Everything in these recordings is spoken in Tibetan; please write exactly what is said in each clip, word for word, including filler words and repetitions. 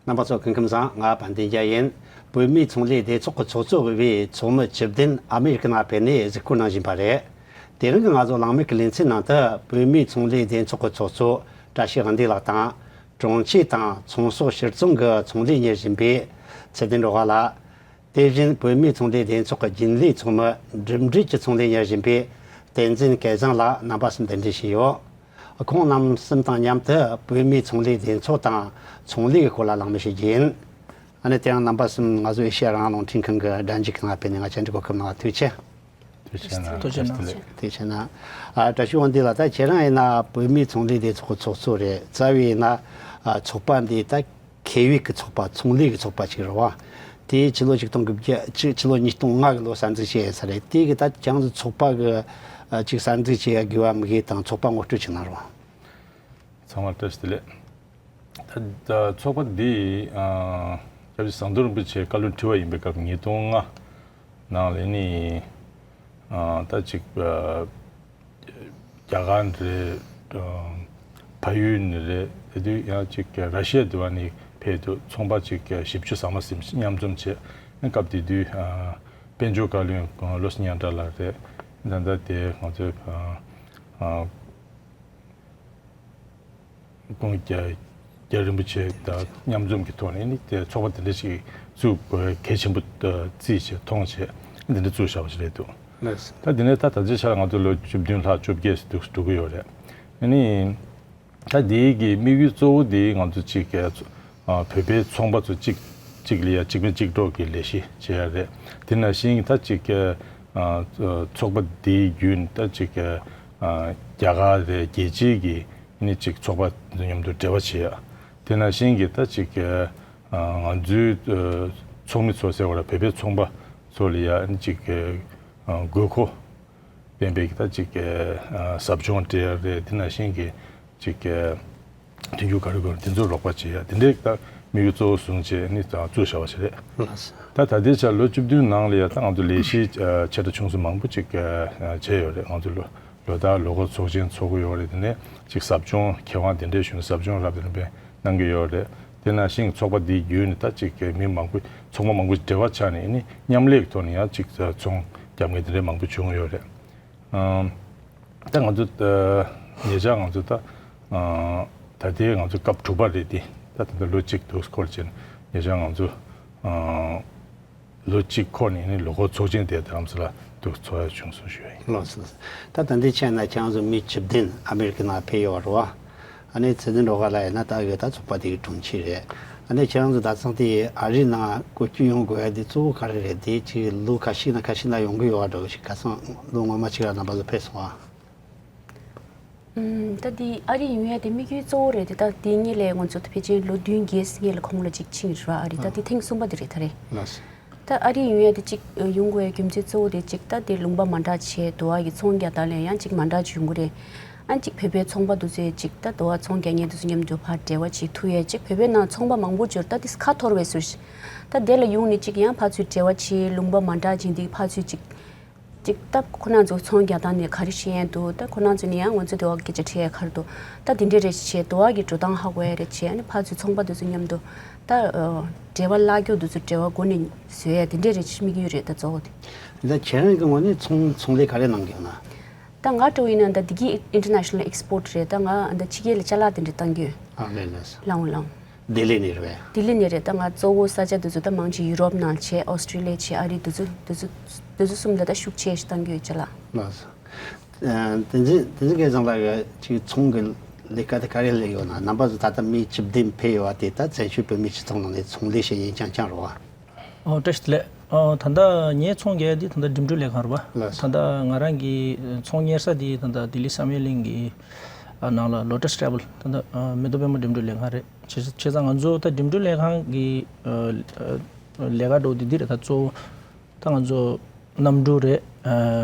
རྣམ་པ་ཚོ་སྐུ་ཁམས་བཟང་། ང་དཔལ་ལྡན་རྒྱལ་ཡིན། བོད་མིའི་ཚོང་ལས་སྡེ་ཚོགས་ཀྱི་ཚོགས་གཙོ་འོས་པའི་ཚོགས་མི་བཅུ་བདུན་ཨ་མེ་རི་ཀའི་ནང་ཕེབས་ནས་གཟིགས་སྐོར་གནང་བཞིན་པ་རེད། དེ་རིང་གི་ང་ཚོ་གླེང་མོལ་གྱི་ལེ་ཚན་ནང་དུ་བོད་མིའི་ཚོང་ལས་སྡེ་ཚོགས་ཀྱི་ཚོགས་གཙོ་བཀྲ་ཤིས་དབང་འདུས་ལགས་དང་། གྲོང་ཁྱེར་དང་ཚོང་ཟོག་ཕྱིར་ཚོང་གི་ཚོང་ལས་གཉེར་བཞིན་པའི་ཚེ་བརྟན་སྒྲོལ་དཀར་ལགས། དེ་བཞིན་བོད་མིའི་ཚོང་ལས་སྡེ་ཚོགས་ཀྱི་རྒྱུན་ལས་ཚོགས་མི་འགྲིམ་འགྲུལ་གྱི་ཚོང་ལས་གཉེར་བཞིན་པའི་བསྟན་འཛིན་སྐལ་བཟང་ལགས་རྣམ་པ་གསུམ་གདན་འདྲེན་བྱས་ཡོད། ཁོང་རྣམ་གསུམ་དང་མཉམ་དུ་བོད་མིའི་ཚོང་ལས་སྡེ་ཚོགས་དང་ཚོང་ལས་ཀྱི་སྐོར་ལ་གླེང་མོལ་བྱེད་རྒྱུ་ཡིན། ཨ་ནི་དེ་ཡང་རྣམ་པ་གསུམ་ང་ཚོ་ཨེ་ཤེ་ཡ་རང་དབང་རླུང་འཕྲིན་ཁང་གི་སྒྲ་འཇུག་ཁང་ལ་ཕེབས་ནས་ང་བཅར་འདྲི་གོ་སྐབས་གནང་བ་ཐུགས་རྗེ་ཆེ། ཐུགས་རྗེ་གནང་། ཐུགས་རྗེ་གནང་། ཐུགས་རྗེ་གནང་། ཨ། བཀྲ་ཤིས་དབང་འདུས་ལགས། ད་ཁྱེད་རང་ཡིན་ན་བོད་མིའི་ཚོང་ལས་སྡེ་ཚོགས་ཀྱི་ཚོགས་གཙོ་རེད། རྩ་བའི་ཡིན་ན། ཨ། ཚོགས་པ་འདི་ད་ཁེ་ཡོད་ཀྱི་ཚོགས་པ། ཚོང་ལས་ཀྱི་ཚོགས་པ་ཅིག་རེད་བ། དེའི་ཕྱི་ལོ་ཆིག་སྟོང་དགུ་བརྒྱ་ཆིག་ཕྱི་ལོ་ཉིས་སྟོང་ལྔ་གི་ལོ་གསར་འཛུགས་བྱས་ཡིན་ས་རེད། དེ་གི་ད་ཁྱེད་རང་ཚོ་ཚོགས་པ་གི། ཨ། ཅིག་གསར་འཛུགས་བྱེད་ཡ་དགོས་པ་མི་དགོས་དང་ཚོགས་པ་ངོ་སྤྲོད་ཅིག་གནང་རོགས། ཚང་མ་བཀྲ་ཤིས་བདེ་ལེགས། ད་ད་ཚོགས་པ་འདི། ཨ། སྐྱབས་རྗེ་ཟམ་གདོང་རིན་པོ་ཆེ་བཀའ་བློན་ཁྲི་པ་ཡིན་པའི་སྐབས་ཉིས་སྟོང་ལྔ་ནང་ལ་ནི། ཨ། ད་ཅིག་ཨ། རྒྱ་གར་ནས་རེད། ཨ། ཕ་ཡུལ་ནས་རེད། དེ་དུས་ཡང་ཅིག་ར་ཤི་ཡ་དེ་བ་ནས་ཕེབས་དུས་ཚོང་པ་ཅིག་བཞི་བཅུ་ཟ་མ་ཟིན་མཉམ་འཛོམས་བྱས། སྐབས་དེ་དུས། ཨ། དཔལ་འབྱོར་བཀའ་བློན་བློ་བཟང་སྙན་གྲགས་ལགས་རེད། ད་ལྟ་དེ་ང་ཚོའི། ཨ། ཨ། ཁོང་རྒྱ་རྒྱ་རིན་པོ་ཆེ་དང་མཉམ་འཛོམས་ཀྱི་ཐོག་ནས་ནི་དེ་ཚོགས་པ་དེ་འདྲ་ཞིག་བཙུགས་དགོས་གལ་ཆེན་པོ་བརྩིས་བྱས་མཐོང་བྱས་འདི་འདྲ་བཙུགས་བཞག་པ་ཞིག་རེད་འདུག། ལགས་སོ། ད་དེ་ནས་ད་ད་ལྟའི་ཆར་ང་ཚོ་ལོ་བཅུ་བདུན་ལྷག་བཅོ་བརྒྱད་ཙམ་འགྲོ་གི་ཡོད་རེད། ཨ་ནི་ད་འདིའི་གི་དམིགས་ཡུལ་གཙོ་བོ་དེ་ང་ཚོ་གཅིག་གི། ཨ། བོད་པའི་ཚོང་པ་ཚོ་གཅིག་གཅིག་ལ་ཡ་གཅིག་མིན་གཅིག་གྲོགས་ཀྱི་ལས་གཞི་བྱེད་ཡ་རེད། དེ་ནང་བཞིན་ད་གཅིག་གི། ཨ། ཚོགས་པ་འདིའི་བརྒྱུད་ད་གཅིག་གི། ཨ། རྒྱ་གར་རེད། རྒྱལ་སྤྱིའི་གི་ནི་གཅིག་ཚོགས་པ་མཉམ་དུ་འབྲེལ་བ་བྱེད་ཡ། དེ་ནང་བཞིན་གི་ད་གཅིག་གི། ཨ། ང་ཚོའི། ཨ། ཚོགས་མི་ཚོ་ཟེར་བ་ལ་བོད་པའི་ཚོང་པ་ཚོ་ལ་ཡ་ནི་གཅིག་གི། ཨ། དགོས་མཁོ་ལྡན་པའི་གི་ད་གཅིག་གི། ཨ། ཟབ་སྦྱོང་སྤྲད་ཡ་རེད། དེ་ནང་བཞིན་གི་གཅིག་གི། མཐུན་འགྱུར་ག་རེ་དགོས་ན་དེ་ཚོ་རོགས་པ་བྱེད་ཡ་དེ་འདྲའི་ད་དམིགས་ཡུལ་གཙོ་བོ་བཟུང་བྱས་ནི་ད་བཙུགས་བཞག་པ་ཞིག་རེད། ལགས་སོ། ད་ད་ལྟའི་ཆར་ལོ་བཅུ་བདུན་ནང་ལ་ཡ་ད་ང་ཚོ་ལས་གཞི། ཨ། ཆེ་ཕྲ་ཆུང་གསུམ་མང་པོ་ཅིག་ཨ། བྱས་ཡོད་རེད། ང་ཚོ་ལོ་ལོ་ལྟར་ལོ་འཁོར་ཚོགས་ཆེན་ཚོགས་ཀྱི་ཡོད་རེད། དེ་ནས་ཅིག་ཟབ་སྦྱོང་མཁས་དབང་དེ་འདྲའི་ཞུ་ན་ཟབ་སྦྱོང་རབ་དང་རིམ་པས་གནང་གི་ཡོད་རེད། དེ་ནང་བཞིན་ཚོགས་པ་འདི་བརྒྱུད་ནས་ད་ཅིག་མི་མང་པོ་ཚོགས་པ་མང་པོ་འབྲེལ་བ་ཆགས་ནས་ནི་མཉམ་ལས་ཀྱི་ཐོག་ནས་ཡང་ཅིག་ཚོང་རྒྱག་མཁན་དེ་འདྲའི་མང་པོ་བྱུང་ཡོད་རེད། ཨ། ད་ང་ཚོ། ཨ། ཉེ་ཆར་ང་ཚོ་ད། ཨ། ད་ལྟའི་ང་ཚོ་སྐབས་དྲུག་པ་རེད་དེ། ད་ད་ལྟ་ལོ་གཅིག་འདུག་སྐོར་བྱས་ནས་ཉེ་ཆར་ང་ཚོ། ཨ། ལོ་གཅིག་འཁོར་ནས་ནི་ལོ་འཁོར་ཚོགས་ཆེན་དེ་དང་ཚོ་ལ་འདུག་ཚོགས་ཡ་བྱུང་སོང་ཞུ་ཡ་ཡིན། ལགས་སོ། ད་ད་ལྟའི་ཆ་ན་ཁྱེད་རང་ཚོ་མི་བཅུ་བདུན་ཨ་མེ་རི་ཀའི་ནང་ཕེབས་ཡོད་རེད་བ། ཨ་ནི་ཚེ་བརྟན་སྒྲོལ་དཀར་ལགས་ཡིན་ན་ད་གི་ད་ཚོགས་པ་དེ་གི་དྲུང་ཆེ་རེད། ཨ་ནི་ཁྱེད་རང་ཚོ་ད་ཚང་དེ་ཨ་རིའི་ནང་བཀོད་སྐྱོད་ཡོང་དགོས་ཡ་དེ་གཙོ་བོ་ག་རེ་རེད། དེ་ཅིག་ལོ་ཁ་ཤས་ན་ཁ་ཤས་ན་ཡོང་གི་ཡོད་པ་འདྲ་བོ་ཞིག་ཁ་སང་ལོ་སྔོན་མ་ཅིག་ལ་རྣམ་པ་ཚོ་ཕེབས་སོང་ཨ། ཨུམ། ད་དེ་ཨ་རི་ཡོང་ཡ་དེ་དམིགས་ཡུལ་གཙོ་བོ་རེད་དེ། ད་དེ་སྔོན་ལ་ང་ཚོ་ད་ཕལ་ཆེར་ལོ་བདུན་བརྒྱད་སྔོན་ལ་ཁོང་ལ་ཅིག་ཕྱིན་ར་ཨ་རི། ད་དེ་ཐེངས་གསུམ་པ་དེ་རེད་ད་རེད། ལགས་སོ། ད་ཨ་རི་ཡོང་ཡ་དེ་གཅིག་ཡོང་དགོས་ཡ་རྒྱུ་མཚན་གཙོ་བོ་དེ་གཅིག་ད་དེ་ལུང་པ་མ་འདྲ་བྱས་དུ་བ་གི་ཚོང་རྒྱག་སྟངས་ལ་ཡང་གཅིག་མ་འདྲ་བྱུང་གི་རེད། ཨ་གཅིག་བོད་པའི་ཚོང་པ་དེ་ཚོས་གཅིག་ད་དུ་བ་ཚོང་རྒྱག་མཁན་དེ་ཚོ་མཉམ་དུ་ཕར་འབྲེལ་བ་བྱེད་ཐུབ་ཡ། གཅིག་བོད་པའི་ནང་ཚོང་པ་མང་པོ་འབྱོར་ད་དེ་ཁ་འཐོར་བའི་ཟུར་ཞིག་ད་དེ་ལ་ཡོང་ནས་གཅིག་ཡང་ཕར་ཚུར་འབྲེལ་བ་བྱེད། ལུང་པ་མ་འདྲ་བྱས་འདི་ཕར་ཚུར་གཅིག་གཅིག་ད་ཁོ་རང་ཚོ་ཚོང་རྒྱག་སྟངས་ནས་ག་རེ་བཤད་ཡ་འདུག་ད་ཁོ་རང་ཚོ་ནས་ཡང་ང་ཚོ་དེ་བ་སྐད་ཆ་དྲི་ཡ་ག་རེ་འདུག་ད་དེ་འདྲས་རེ་བྱེད། དུ་བ་གི་འགྲོ་སྟངས་ཧ་གོ་ཡ་རེ་བྱེད། ཨ་ནི་ཕར་ཚུར་ཚོང་པ་དེ་ཚོ་མཉམ་དུ་ད་འབྲེལ་བ་བརླག་རྒྱུ་དེ་ཚོ་འབྲེལ་བ་སྒོ་ནས་བཟོ་ཡ་དེ་འདྲས་རེ་དམིགས་ཡུལ་རེད་ད་གཙོ་བོ་དེ། ད་ཁྱེད་རང་གི་ངོས་ནས་ཚོང་ཚོང་ལས་ག་རེ་གནང་གི་ཡོད་ན། ད་ང་འདྲ་བོ་ཡིན་ན་ད་བདེ་སྐྱིད་ཨིན་ཊར་ནེ་ཤ་ནལ་ཨེག་སི་པོར་ཊི་རེད། ད་ང་ད་ཕྱི་རྒྱལ་ལ་ཅ་ལག་དེ་འདྲ་བཏང་གི་ཡོད། ཨ་ལས་ལས། ལའོ་ལའོ། ལྡི་ལི་ནས་རེད་པས། ལྡི་ལི་ནས་རེད། ད་ང་གཙོ་བོ་ས་ཆ་དེ་ཚོ་ད་མང་ཆེ་ཡུ་རོབ་ནང་བྱས། ཨོ་སི་ཀྲི་ལི་ཡ་བྱས། ཨ་རི་དེ་ཚོ་དེ་ཚོ་དེ་ཚོ་གསུམ་ལ་ད་ཤུགས་ཆེ་ཞིག་བཏང་གི་ཡོད་ཅ་ལག། ལགས་སོ། ཨ། བསྟན་འཛིན་བསྟན་འཛིན་སྐལ་བཟང་ལགས་ཀྱིས་ཅིག་ཚོང་གི་ལས་ཀ་དེ་ག་རེ་ལས་ཡོད་ན། རྣམ་པ་ཚོ་ད་ལྟ་མི་བཅུ་བདུན་ཕེབས་ཡོད་པ་དེ་ད་བཙན་བྱོལ་བོད་མིའི་སྤྱི་ཚོགས་ནང་ནས་ཚོང་ལས་བྱེད་མཁན་རྐྱང་རྐྱང་རེད་པ། ཨོ་བཀྲ་ཤིས་བདེ་ལེགས། ཨོ་ད་ལྟ་ངའི་ཚོང་རྒྱག་ཡ་དེ་ད་ལྟ་འགྲིམ་འགྲུལ་ལས་ཁང་རེད་པ། ལགས་སོ། ད་ལྟ་ང་རང་གི་ཚོང་གཉེར་ས་དེ་ད་ལྟ་ལྡི་ལི་བསམ་ཡས་གླིང་གི་ཨ་ནང་ལ་ལོ་ཊས་ཊེ་རེ་ཝལ། ད་ལྟ་ཨ་མེ་ཏོག་པད་མ་འགྲིམ་འགྲུལ་ལས་ཁང་རེད། བྱས་བྱས་ཙང་ང་ཚོ་ད་འགྲིམ་འགྲུལ་ལས་ཁང་གི་ཨ་ཨ་ལས་ཀ་འགྲོ་དེ་འདི་རེད། ད་གཙོ་བོ་ད་ང་ཚོ་གནམ་གྲུ་རེད། ཨ་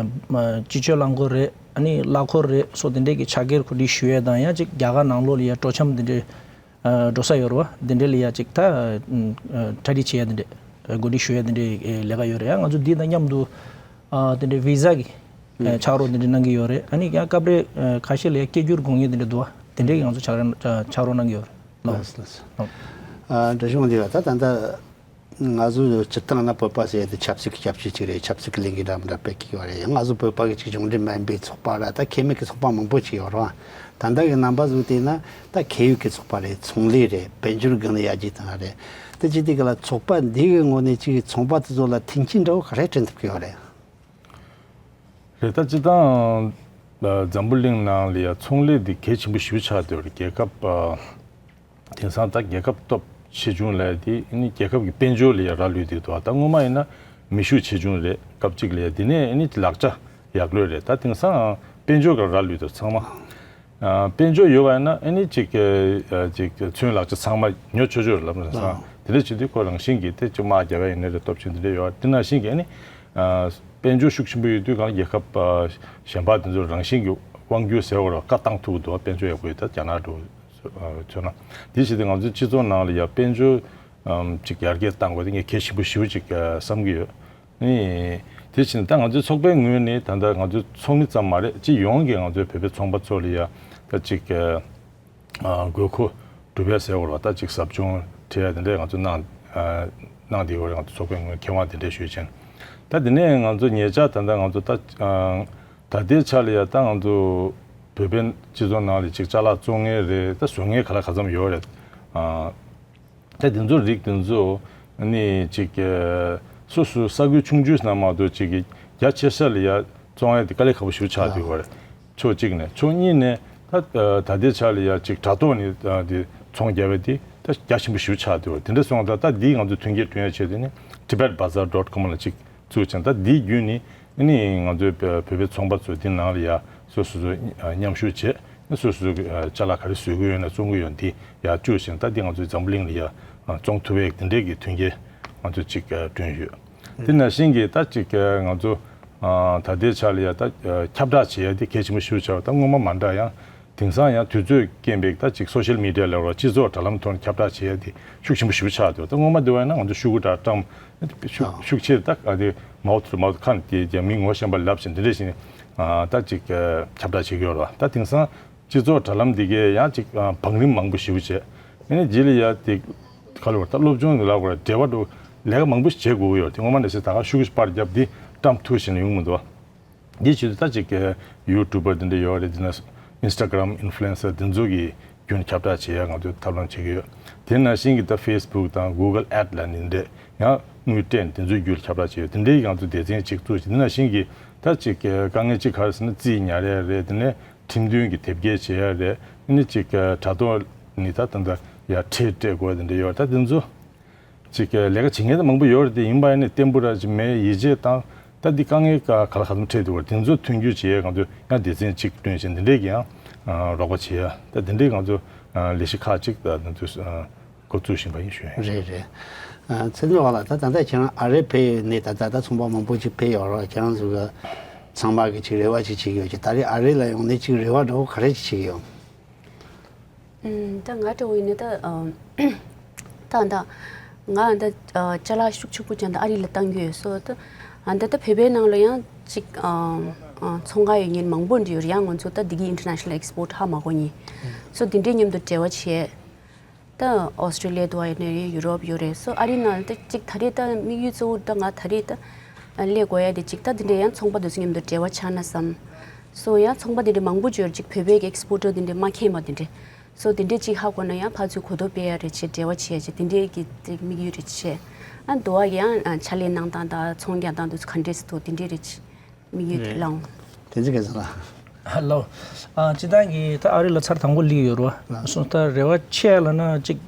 མ་སྤྱི་སྤྱོད་རླངས་འཁོར་རེད། ཨ་ནི་གླ་འཁོར་རེད་སོགས་དེ་འདྲས་ཀྱི་ཕྱག་འཁྱེར་གོ་སྒྲིག་ཞུ་ཡས་དང་། ཡང་ཅིག་རྒྱ་གར་ནང་ལོགས་ལ་ཡ་སྤྲོ་འཆམ་དེ་འདྲས་ཨ་འགྲོ་ས་ཡོད་རེད་པ། དེ་འདྲས་ལ་ཡ་ཅིག་ད་ཨ་གྲ་སྒྲིག་བྱེད་ཡ་དེ་འདྲས་གོ་སྒྲིག་ཞུ་ཡ་དེ་འདྲས་ལས་ཀ་ཡོད་རེད། ཡང་ང་ཚོ་འདི་དང་མཉམ་དུ་ཨ་དེ་འདྲས་བི་ཟ་གི་ཨ་ཕྱག་རོགས་དེ་འདྲས་གནང་གི་ཡོད་རེད། ཨ་ནི་ཡང་སྐབས་རེ་ཨ་ཁ་ཤས་ལ་ཡ་སྐད་སྒྱུར་དགོས་ངེས་དེ་འདྲས་འདུག་པ། དེ་འདྲས་ཀྱི་ང་ཚོ་ཕྱག་རོགས་ཕྱག་རོགས་གནང་གི་ཡོད་རེད། ལགས་ལགས་སོ། ཨོ། ཨ། འདྲ་བྱུང་འདི་བ་ད་ད་ལྟ་ང་ཚོ་སྤྱིར་བཏང་ན་བོད་པ་ཟེར་ཡ་དེ་ཆབ་སྲིད་ཀྱི་ཁྱབ་ཆོས་ཅིག་རེད། ཆབ་སྲིད་ཀྱི་ལས་འགུལ་འདྲ་མི་འདྲ་སྤེལ་གི་ཡོད་རེད། ཡང་ང་ཚོ་བོད་པ་གི་ཅིག་གཞུང་འབྲེལ་མིན་པའི་ཚོགས་པ་ར་ད་ཁེ་མེད་ཀྱི་ཚོགས་པ་མང་པོ་ཅིག་ཡོད་རེད། ད་ལྟ་གི་རྣམ་པ་བཟོ་དེ་ན་ད་ཁེ་ཡོད་ཀྱི་ཚོགས་པ་རེད། ཚོང་ལས་རེད། དཔལ་འབྱོར་སྒང་ལ་ཡར་རྒྱས་བཏང་རེད། དེ་ཅི་སྟེ་ག་ལ་ཚོགས་པ་འདི་གི་ངོས་ནས་ཅིག་ཚོང་པ་དེ་ཚོ་ལ་མཐུན་རྐྱེན་འདྲ་བོ་ག་རེ་བསྐྲུན་ཐུབ་ཀྱི་ཡོད་རེད། རེད། ད་སྤྱིར་བཏང་ཨ་འཛམ་བུ་གླིང་ནང་ལ་ཡ་ཚོང་ལས་འདི་གལ་ཆེན་པོ་ཞེ་པོ་ཆགས་བསྡད་ཡོད་རེད། རྒྱལ་ཁབ་ཨ་དེང་སང་ད་རྒྱལ་ཁབ་སྟོབས་ཆེ་ཆུང་ལབ་ཡ་དེ་ཨ་ནི་རྒྱལ་ཁབ་ཀྱི་དཔལ་འབྱོར་ལ་ཡ་རག་ལུས་བསྡད་འདུག་ད་སྔོན་མ་ཡིན་ན་མི་ཤུགས་ཆེ་ཆུང་རེད། སྐབས་གཅིག་ལ་ཡ། དེ་ནས་ཨ་ནི་ལག་ཆ་ཡག་ལོས་རེད། ད་དེང་སང་དཔལ་འབྱོར་ག་རག་ལུས་འདུག་ཚང་མ། ཨ་དཔལ་འབྱོར་ཡོད་པ་ཡིན་ན་ཨ་ནི་ཅིག་ཨ་ཅིག་ཚོན་ལག་ཆ་ཚང་མ་ཉོ་ཆོག་ཆོག་རེད་ལབ་ན་བཟང་། དེ་འདྲ་བྱེད་དུས་ཁོ་རང་བཞིན་གྱིས་དེ་ཅིག་དམག་རྒྱག་ཡ་ཡིན་ནའི་རེད། སྟོབས་ཆེན་དེ་འདྲ་ཡོད། དེ་ནང་བཞིན་གྱིས་ཨ་ནི་ཨ་དཔལ་འབྱོར་ཤུགས་ཆེན་པོ་ཡོད་དུས་གང་རྒྱལ་ཁབ་ཨ་གཞན་པ་དེ་ཚོ་རང་བཞིན་གྱིས་དབང་སྒྱུར་ཟེར་བ་ར་བཀའ་བཏང་ཐུབ་ཀྱི་འདུག་དཔལ་འབྱོར་ཡག་པོ་ཡོད། ད་རྒྱ་ནག་འགྲོ་མཚོན་ན་དེ་བྱེད་དུས་ང་ཚོའི་སྤྱི་ཚོགས་ནང་ལ་ཡ་དཔལ་འབྱོར་ཨམ་ཅིག་ཡར་རྒྱས་བཏང་དགོས་དེ་ངས་གལ་ཆེན་པོ་ཞེ་པོ་ཅིག་ཨ་བསམ་གྱི་ཡོད། ཨེ། དེ་བཞིན་ད་ང་ཚོའི་ཚོགས་པའི་ངོས་ནས་ད་ལྟ་ང་ཚོའི་ཚོགས་མི་ཙམ་མ་རེད། སྤྱི་ཡོངས་ཀྱི་ང་ཚོའི་བོད་པའི་ཚོང་པ་ཚོ་ལ་ཡ་ད་ཅིག་ཨ་དགོས་མཁོ་སྒྲུབ་ཡ་ཟེར་བ་རེད་པ། ད་ཅིག་ཟབ་སྦྱོང་སྤྲད་ཡ་དེ་འདྲས་ང་ཚོ་གནང་ཨ་གནང་བསྡད་ཡོད་རེད། ང་ཚོ་ཚོགས་པའི་ངོས་ནས་ཁེ་དབང་དེ་འདྲས་ཞུས་ཕྱིན། ད་དེ་ནས་ང་ཚོ་ཉེ་ཆར་ད་ལྟ་ང་ཚོ་ད་ཨ་ད་ལྟའི་ཆ་ལ་ཡ་ད་ང་ཚོ་བོད་པའི་སྤྱི་ཚོགས་ནང་ལ་ཅིག་ཅ་ལག་བཙོང་མཁན་རེད། ད་བཟོ་མཁན་ག་ལ་ག་ཙམ་ཡོད་རེད། ཨ། ད་དེ་ཚོ་རིགས་དེ་ཚོ་ནི་ཅིག་སོ་སོའི་ས་ཁུལ་ཆུང་ཆུང་ནང་མ་གཏོགས་ཅིག་གི་རྒྱ་ཆེ་ས་ལ་ཡ་བཙོང་ཡ་དེ་དཀའ་ལས་ཁག་པོ་ཞེ་པོ་ཆགས་བསྡད་ཡོད་རེད། ཕྱོགས་གཅིག་ནས། ཕྱོགས་གཉིས་ནས་ད་ད་ལྟའི་ཆ་ལ་ཡ་ཅིག་དྲ་ཐོག་ནས་དེ་ཚོང་རྒྱག་པ་དེ་ད་རྒྱ་ཆེན་པོ་ཞེ་པོ་ཆགས་བསྡད་ཡོད་རེད། དེ་འདྲ་སོང་ཙང་ད་འདི་ང་ཚོ་མཐུན་རྐྱེན་བསྐྲུན་ཡ་ཆེད་དུ་ནི་Tibet Bazaar dot com ལ་ཅིག་བཙུགས་ཅིང་། ད་འདིའི་བརྒྱུད་ནས་ཨ་ནི་ང་ཚོའི་བོད་པའི་ཚོང་པ་ཚོ་འདི་ནང་ལ་ཡ་སོ་སོ་སོ་མཉམ་ཞུགས་བྱས། སོ་སོ་སོ་ཅ་ལག་ག་རེ་བཟོ་གི་ཡོད་ན་བཙོང་གི་ཡོད་འདི་ཡ་བཅུག་ཅིང་། ད་འདི་ང་ཚོའི་འཛམ་བུ་གླིང་ལ་ཡ་བཙོང་ཐུབ་པའི་འདི་འདྲའི་གི་མཐུན་རྐྱེན་ང་ཚོ་ཅིག་བསྐྲུན་ཡོད། དེ་ནང་བཞིན་གྱི་ད་ཅིག་ང་ཚོ་ད་ལྟའི་ཆ་ལ་ཡ་ད་ཁྱབ་བསྒྲགས་བྱེད་ཡ་དེ་གལ་ཆེན་པོ་ཞིག་ཆགས་པ། ད་སྔོན་མ་མ་འདྲ་ཡང་། དེང་སང་ཡང་དུས་ཚོད་རྐྱེན་པས་ད་ཅིག་social media ལབ་ར་སྤྱི་ཚོགས་དྲ་ལམ་ཐོག་ནས་ཁྱབ་བསྒྲགས་བྱེད་ཡ་དེ་ཤུགས་ཆེན་པོ་ཞེ་པོ་ཆགས་འདུག་ད་སྔོན་མ་དེ་བས་ན་ང་ཚོ་ཤོག་གུ་འདྲ་བཀྲམ། ཤུགས་ཤུགས་ཆེར་ད་ཨ་དེ་mouth to mouth ཁ་ནས་དེ་རྒྱ་མིའི་ངོ་ཤེས་པ་ལབ་བཞིན་དེ་འདྲ་ཞིག་ནས་ད་ཅིག་ཁྱབ་བསྒྲགས་བྱེད་ཀྱི་ཡོད་རེད་བ། ད་དེང་སང་སྤྱི་ཚོགས་དྲ་ལམ་འདི་གས་ཡང་ཅིག་བང་རིམ་མང་པོ་ཞེ་པོ་བྱས། ཨ་ནི་རྗེས་ལ་ཡ་དེ་ག་ལ་བར་ད་སློབ་སྦྱོང་ལ་བར་འབྲེལ་བ་འགྲོ་ལས་ཀ་མང་པོ་ཞིག་བྱེད་དགོས་ཀྱི་ཡོད་རེད། དེ་སྔོན་མ་ནས་ཟེར་ད་ག་ཤུགས་ཤིག་པར་བརྒྱབ་འདི་བཀྲམ་ཐུབ་བཞིན་ཡོང་མི་འདུག་བ། འདི་བྱེད་དུས་ད་ཅིག་གི་ཡུ་ཊུབ་པར་འདི་འདྲ་ཡོད་རེད། འདི་ན་Instagram influencer འདི་ཚོ་གི་བརྒྱུད་ནས་ཁྱབ་བསྒྲགས་བྱེད་ཡ་ང་ཚོས་ཐབས་ལམ་བྱེད་ཀྱི་ཡོད། དེ་ནང་བཞིན་གྱི་ད་Facebook དང་Google Ad ལ་ནི་འདྲ་ཡང་དངུལ་སྤྲད་ནས་འདི་ཚོའི་བརྒྱུད་ཁྱབ་བསྒྲགས་བྱེད་ཡོད། དེ་འདྲའི་ང་ཚོ་སྡེ་ཚན་ཅིག་བཙུགས་བྱས། འདི་ནང་བཞིན་གྱི་ད་ཅིག་གི་དཀའ་ངལ་ཅིག་ག་རེ་ཟེར་ན་རྩིས་ཉར་ཡ་རེད། དེ་ནས་ཁྲིམས་མཐུན་གྱི་དེབ་སྐྱེལ་བྱེད་ཡ་རེད། ཨ་ནི་ཅིག་གི་དྲ་ཐོག་ནི་ད་ད་ད་ཡ་ཁྲལ་སྤྲད་དགོས་དེ་འདྲ་ཡོད། ད་དེ་ཚོ་ཅིག་ལས་ཀ་བྱེད་མཁན་དེ་མང་པོ་ཡོད་རེད་དེ། ཡིན་པ་ཡིན་ནའི་བརྟན་པོ་ར་ཅིག་མེད། ཡིད་ཆེས་དང་ད་འདི་དཀའ་ངལ་ག་ག་ལ་ག་ཚོད་འཕྲད་འདུག་བར་དེ་ཚོ་མཐུན་འགྱུར་བྱེད་ཡས་ང་ཚོས་ཡང་སྡེ་ཚན་གཅིག་བསྐྲུན་བཞིན་འདི་འདྲས་ཀྱི་ཡང་རོགས་པ་བྱེད་ཡ་ད་འདི་འདྲས་ང་ཚོ་ལས་གཞི་ཁག་ཅིག་ད་ང་ཚོས་འགོ་བཙུགས་བཞིན་པ་ཡིན་ཞུ་ཡ་ཡིན། རེད་རེད། ཚེ་རིང་ལགས་ལ་ད་ད་ལྟ་ཁྱེད་རང་ཨ་རིར་ཕེབས་ནས་ད་ད་ད་ཚོང་པ་མང་པོ་ཅིག་ཕེབས་ཡོད་རེད། ཁྱེད་རང་ཚོ་གི་ཚང་མ་གི་ཅིག་རེ་བ་ཅིག་བྱེད་ཀྱི་ཡོད་ཀྱི། ད་རེས་ཨ་རི་ལ་ཡོང་ནས་ཅིག་རེ་བ་འདྲ་བོ་ག་རེ་ཅིག་བྱེད་ཀྱི་ཡོད། ཨུམ། ད་ང་འདྲ་བོ་ཡིན་ན་ད་ཨ་ད་ད་ང་ད་ཨ་ཅ་ལག་ཤུགས་ཆེན་པོ་ཅན་ད་ཨ་རི་ལ་བཏང་གི་ཡོད་སོ། ད་ཨ་ད་ད་བོད་པའི་ནང་ལ་ཡང་ཅིག་ཨ་ཨ་ཚོང་ཁང་ཡོད་མཁན་མང་པོ་འདྲ་ཡོད་རེད། ཡང་ང་ཚོ་ད་འདི་གི་international export ཧ་མ་གོ་མཁན་སོ། འདི་འདྲའི་མཉམ་དུ་འབྲེལ་བ་བྱས། ད་ཨོ་སི་ཀྲི་ལི་ཡ་འདུག་ཨ་ཡོད་ནའི་རེད། ཡུ་རོབ་ཡོད་རེད་སོ། ཨ་རི་ནང་ད་ཅིག་ད་རེས་ད་དམིགས་ཡུལ་གཙོ་བོ་ད་ང་ད་རེས་ད་སླེབས་དགོས་ཡ་དེ་ཅིག་ད་འདི་འདྲའི་ཡང་ཚོང་པ་དེ་ཚོ་མཉམ་དུ་འབྲེལ་བ་ཆགས་ན་བསམ་སོ། ཡང་ཚོང་པ་དེ་འདྲའི་མང་པོ་ཅིག་ཡོད་རེད། ཅིག་བོད་པའི་གི་ཨེག་སི་པོར་ཊར་དེ་འདྲའི་མ་མཁྱེན་པ་དེ་འདྲའི་སོ། དེ་འདྲའི་ཅིག་ཧ་གོ་ན་ཡང་ཕར་ཚུར་གོ་རྟོགས་སྤེལ་ཡ་རེད་བྱས། འབྲེལ་བ་བྱས་བྱས་དེ་འདྲའི་གི་དེ་དམིགས་ཡུལ་རེད་བྱས། ཨ་འདུག་ཨ་ཡང་ཨ་ཕྱག་ལས་གནང་སྟངས་དང་ཚོང་རྒྱག་སྟངས་དེ་ཚོ་ག་འདྲས་སེ་འདུག་དེ་འདྲའི་རེད་བྱས། དམིགས་ཡུལ་དེ་ལའང་། དེ་ཚོ་ག་ཚོད་ལ། ཧ་ལོ། ཨ་སྤྱིར་བཏང་གི་ད་ཨ་རི་ལ་ཚར་དང་པོ་སླེབས་ཡོད་རེད་བ། སོང་ད་རེ་བ་ཆེ་ལབ་ན་ཅིག་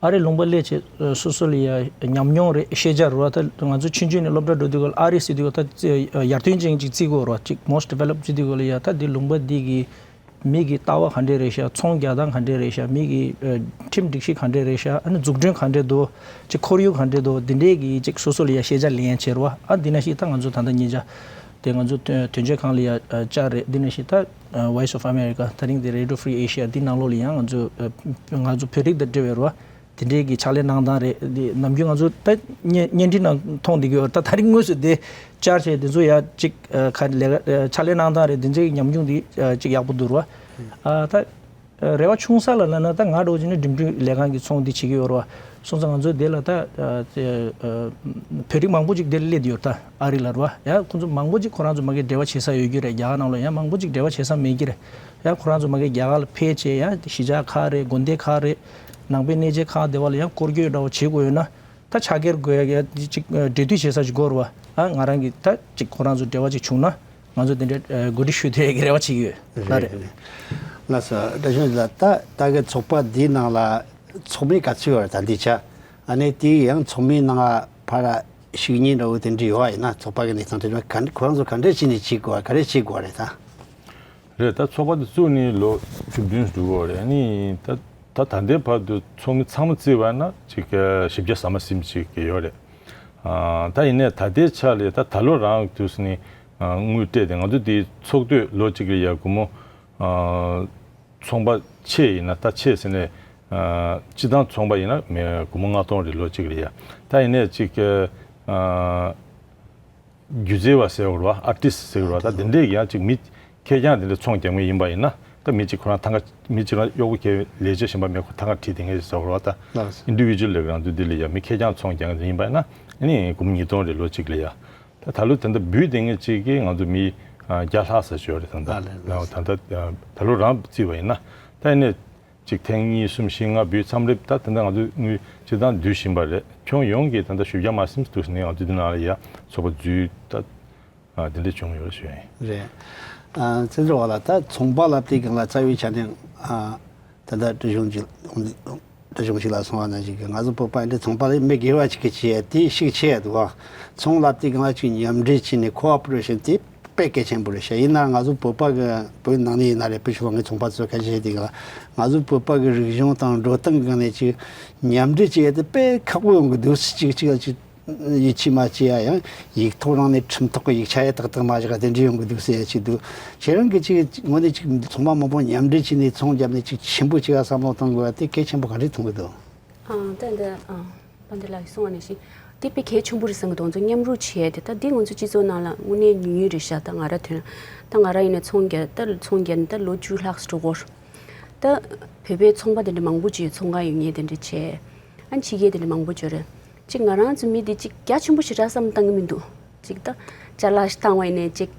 ཨ་རི་ལུང་པ་སླེབས་བྱས་སོ་སོ་ལ་ཡ་ཉམས་མྱོང་རེད། ཤེས་བྱ་རེད་བ། ད་ང་ཚོ་ཆུང་ཆུང་ནས་སློབ་གྲྭ་འགྲོ་དུས་སྐབས་ལ་ཨ་རི་ཟེར་དུས་སྐབས་ད་ཡར་ཐོན་ཅན་ཅིག་བརྩི་གི་ཡོད་རེད་བ། ཅིག་most developed བརྩི་དུས་སྐབས་ལ་ཡ་ད་འདི་ལུང་པ་འདི་གི་མི་གི་ལྟ་བ་ག་འདྲས་རེད་ཤག་ཚོང་རྒྱག་སྟངས་ག་འདྲས་རེད་ཤག་མི་གི་ཨ་ཁྲིམས་སྒྲིག་གཞི་ག་འདྲས་རེད་ཤག་ཨ་ནི་འཛུགས་སྐྲུན་ག་འདྲས་འདུག་ཅིག་ཁོར་ཡུག་ག་འདྲས་འདུག་འདི་འདྲས་ཀྱི་ཅིག་སོ་སོ་ལ་ཡ་ཤེས་བྱ་ལེན་ཡ་བྱེད་རེད་བ། ཨ་འདི་ནང་བཞིན་ད་ང་ཚོ་ད་ལྟ་ཉེ་ཆར་དེ་ང་ཚོ་དོན་དོན་གཅོད་ཁང་ལ་ཡ་ཨ་བཅར་རེད། འདི་ནང་བཞིན་ད་ཨ་Voice of America དེ་རིང་འདི་Radio Free Asia འདི་ནང་ལོགས་ལ་ཡང་ང་ཚོ་ཨ་ང་ཚོ་བོད་རིགས་དང་འབྲེལ་བའི་རེད་བ། དེ་འདྲའི་གི་ཕྱག་ལས་གནང་སྟངས་རེད། འདི་ནམ་རྒྱུན་ང་ཚོ་ད་བརྙན་བརྙན་འཕྲིན་ནང་མཐོང་བསྡད་ཀྱི་ཡོད་རེད། ད་དེ་རིང་དངོས་སུ་དེ་བཅར་བྱས་དེ་ཚོ་ཡ་ཅིག་ཨ་ག་ལས་ཀ་ཨ་ཕྱག་ལས་གནང་སྟངས་རེད། དེ་ཚོའི་ཉམས་མྱོང་འདི་ཨ་ཅིག་ཡག་པོ་འདུག་རེད་བ། ཨ་ད་ རེ་བ་ཆུང་ས་ལ་ལབ་ན་ད་ང་འདྲ་བོ་ཅིག་ནི་འགྲིམ་འགྲུལ་ལས་ཁང་གི་ཚོང་འདི་བྱེད་ཀྱི་ཡོད་རེད་བ། སོང་ཙང་ང་ཚོ་དེ་ལ་ད་ཨ་ཨ་བོད་རིགས་མང་པོ་ཅིག་དེ་ལ་སླེབས་ཡོད་རེད། ད་ཨ་རི་ལ་རེད་བ། ཡང་ཁོང་ཚོ་མང་པོ་ཅིག་ཁོ་རང་ཚོ་མ་གི་འབྲེལ་བ་བྱེད་ས་ཡོད་ཀྱི་རེད། རྒྱ་གར་ནང་ལ་ཡང་མང་པོ་ཅིག་འབྲེལ་བ་བྱེད་ས་མེད་ཀྱི་རེད། ཡང་ཁོ་རང་ཚོ་མ་གི་རྒྱ་གར་ལ་ཕེབས་བྱས་ཡང་གཞིས་ཆགས་ཁག་རེད། དགོན་སྡེ་ཁག་རེད། ནང་པའི་གནས་ཆེན་ཁག་དེ་བ་ལ་ཡང་སྐོར་སྐྱོད་འདྲ་བོ་བྱེད་དགོས་ཡོད་ན། ད་ཕྱག་འཁྱེར་དགོས་ཡ་ཅིག་འབྲེལ་མཐུད་བྱེད་ས་ཞིག་དགོས་རེད་བ། ཨ་ང་རང་གིས་ད་ཅིག་ཁོ་རང་ཚོ་འབྲེལ་བ་ཅིག་བྱུང་ན་ང་ཚོ་དེ་འདྲའི་གོ་སྒྲིག་ཞུ་ཐུབ་ཡ་གི་རེ་བ་བྱེད་ཀྱི་ཡོད། ལགས་རེད། རེད། ལགས་སོ། བཀྲ་ཤིས་ལགས། ད་ད་གི་ཚོགས་པ་འདིའི་ནང་ལ་ཚོགས་མི་ག་ཚོད་ཡོད་རེད་ད་འདི་ཆ། ཨ་ནི་དེ་ཡང་ཚོགས་མིའི་ནང་ཕར་ཞུགས་མཁན་འདྲ་བོ་དེ་འདྲ་ཡོད་པ་ཡིན་ན། ཚོགས་པ་གི་གནས་སྟངས་དེ་འདྲ་ག་ཁོ་རང་ཚོ་ག་འདྲ་བྱས་ནས་བྱེད་དགོས་པ། ག་རེ་བྱེད་དགོས་པ་རེད་ད། རེད། ད་ཚོགས་པ་དེ་བཙུགས་ནས་ལོ་བཅུ་བདུན་འགྲོ་གི་ཡོད་རེད། ཨ་ནི་ད་ད་ད་ལྟའི་བར་དུ་ཚོགས་མི་ཚང་མ་བརྩིས་པ་ན་ཅིག་བཞི་བརྒྱ་ཟ་མ་ཟིན་ཅིག་ཡོད་རེད། ཨ་ད་ཡིན་ནའི་ད་ལྟའི་ཆ་ལ་ད་ད་ལོ་རང་དུས་ནས་ཨ་དངུལ་སྤྲད་དེ་ང་ཚོ་དེའི་ཚོགས་དུས་ལོ་གཅིག་ལ་ཡ་སྒོར་མོ་ཨ་ཚོང་པ་ཆེ་ཡིན་ན། ད་ཆེ་ཟེར་ནས་ཨ་སྤྱི་བཏང་ཚོང་པ་ཡིན་ན་མི་སྒོར་མོ་ལྔ་སྟོང་རེད་ལོ་གཅིག་ལ་ཡ། ད་ཡིན་ནའི་ཅིག་ཨ་སྒྱུ་རྩལ་བ་ཟེར་བ་རེད་བ། ཨར་ཊིསི་ཟེར་བ་རེད་བ། ད་དེ་འདྲས་ཀྱི་ཡང་ཅིག་མི་ཁེར་རྐྱང་དེ་འདྲས་ཚོང་རྒྱག་མཁན་ཡིན་པ་ཡིན་ན། ད་མི་གཅིག་ཁོ་རང་ཐང་ག་མི་གཅིག་རང་གཡོག་པོ་ཁེ་ལས་བྱེད་གཞན་པ་མེད། ཁོ་ཐང་ག་ཁྲིད་དེ་མཁན་ཟེར་བ་རེད་བ། ད་ལགས་སོ། ཨིན་ཌི་བི་ཇུ་ཨལ་ལབ་རང་ཚོ་འདི་ལ་ཡང་མི་ཁེར་རྐྱང་ཚོང་རྒྱག་མཁན་ཡིན་པ་ཡིན་ན། ཨ་ནི་སྒོར་མོ་ཉིས་སྟོང་རེད་ལོ་གཅིག་ལ་ཡ། ད་ད་ལོ་ད་ལྟ་འབུལ་དེ་ངས་གཅིག་གིས་ང་ཚོ་མི་ཨ་བརྒྱ་ལྷག་ཙམ་ཡོད་རེད་ད་ལྟ། ཨ་ལས་ལས། ད་ལྟ་ཨ་ད་ལོ་རང་བརྩིས་པ་ཡིན་ན། ད་ཡིན་ནའི་གཅིག་ཐེངས་གཉིས་གསུམ་བཞི་ལྔ་འབུལ་མཚམས་རེ་ད་ད་ལྟ་ང་ཚོ་དངུལ་སྤྱིར་བཏང་བསྡུ་བཞིན་པ་རེད། ཁྱོན་ཡོངས་ཀྱི་ད་ལྟ་བཞི་བརྒྱ་མ་ཟིན་འདུག་ཟེར་ནས་ང་ཚོ་འདི་ནང་ལ་ཡ་ཚོགས་པ་འཛུལ་ད་ཨ་དེ་འདྲ་བྱུང་ཡོད་ཞུ་ཡ་ཡིན། རེད། ཨ་བཙན་བྱོལ་བ་ལ་ད་ཚོང་པ་ལབ་དུས་སྒང་ལ་རྩ་བའི་ཆ་ནས་ཨ་ད་ལྟ་སྒྲིག་གཞུང་ཅིག་སྒྲིག་གཞུང་ཞིག་ལ་སོང་བ་ནང་བཞིན་གྱི་ང་ཚོ་བོད་པ་འདི་ཚོང་པ་ལས་མི་སྒེར་བ་ཅིག་གིས་བྱེད་ཡ་དེ་ཤུགས་ཆེ་ཡ་འདུག་ཨ། ཚོང་ལབ་དུས་སྒང་ལ་ཅིག་མཉམ་འབྲེལ་བྱས་ནས་ཁོ་ཨོ་པ་རེ་ཤན་དེ་དཔེ་གལ་ཆེན་པོ་རེད་ཤག། ཡིན་ན་ང་ཚོ་བོད་པ་གི་བོད་ནང་ནས་ཡིན་ན་རེད། བོད་ཕྱི་ལོགས་ནས་ཚོང་པ་ཚོས་ཁ་ཤས་དེ་ག་ང་ཚོ་བོད་པ་གི་རིག་གཞུང་དང་འགྲོ་སྟངས་སྒང་ནས་ཅིག་མཉམ་འབྲེལ་བྱེད་ཡ་དེ་དཔེ་ཁག་པོ་ཡོང་གི་འདུག་ཟེར། ཅིག་ཅིག་ཅིག་ཡིད་ཆེས་མ་བྱེད་ཡ། ཡང་ཡིག་ཐོག་རང་ནས་ཁྲིམས་ཐོག་གི་ཡིག་ཆ་ཡ་ཏག་ཏག་མ་བཞག་དེ་འདྲ་ཡོང་གི་འདུག་ཟེར་ཡ་ཅིག་འདུག། ཁྱེད་རང་གི་ཅིག་ངོས་ནས་ཅིག་ཚོང་པ་མང་པོ་མཉམ་འབྲེལ་བྱས་ནས་ཚོང་བརྒྱབ་ནས་ཅིག་ཆེན་པོ་ཅིག་ལ་བསམ་བློ་གཏོང་དགོས་པ་དེ་གལ་ཆེན་པོ་ག་འདྲས་མཐོང་གི་འདུག། ཨ་ད་འདི་ཨ་པ་འདི་ལགས་གསུངས་པ་ནང་བཞིན་དེ་དཔེ་གལ་ཆེན་པོ་རེད་བསམ་གི་འདུག། ང་ཚོ་མཉམ་རུབ་བྱས་ཏེ་ད་འདི་ང་ཚོ་སྤྱི་ཚོགས་ནང་ལ་དངོས་གནས་ཉུང་ཉུང་རེད་ཤག། ད་ང་རང་དོན་ད་ང་རང་ཡིན་ན་ཚོང་རྒྱག་ད་ཚོང་རྒྱག་ནས་ད་ལོ་བཅུ་ལྷག་འགྲོ་གི་ཡོད་རེད། ད་བོད་པའི་ཚོང་པ་དེ་འདྲ་མང་པོ་ཅིག་ཡོད། ཚོང་ཁང་ཡོད་མཁན་དེ་འདྲ་བྱས། ཨ་ཕྱི་རྒྱལ་དེ་འདྲ་མང་པོ་ཅིག་ཡོད་རེད། ཅིག་ང་རང་ཚོ་མི་དེ་ཅིག་རྒྱ་ཆེན་པོ་ཞེ་དྲག་བསམ་བཏང་གི་མི་འདུག། ཅིག་ད་ཅ་ལག་ཞིག་བཏང་བ་ཡིན་ནའི་ཅིག་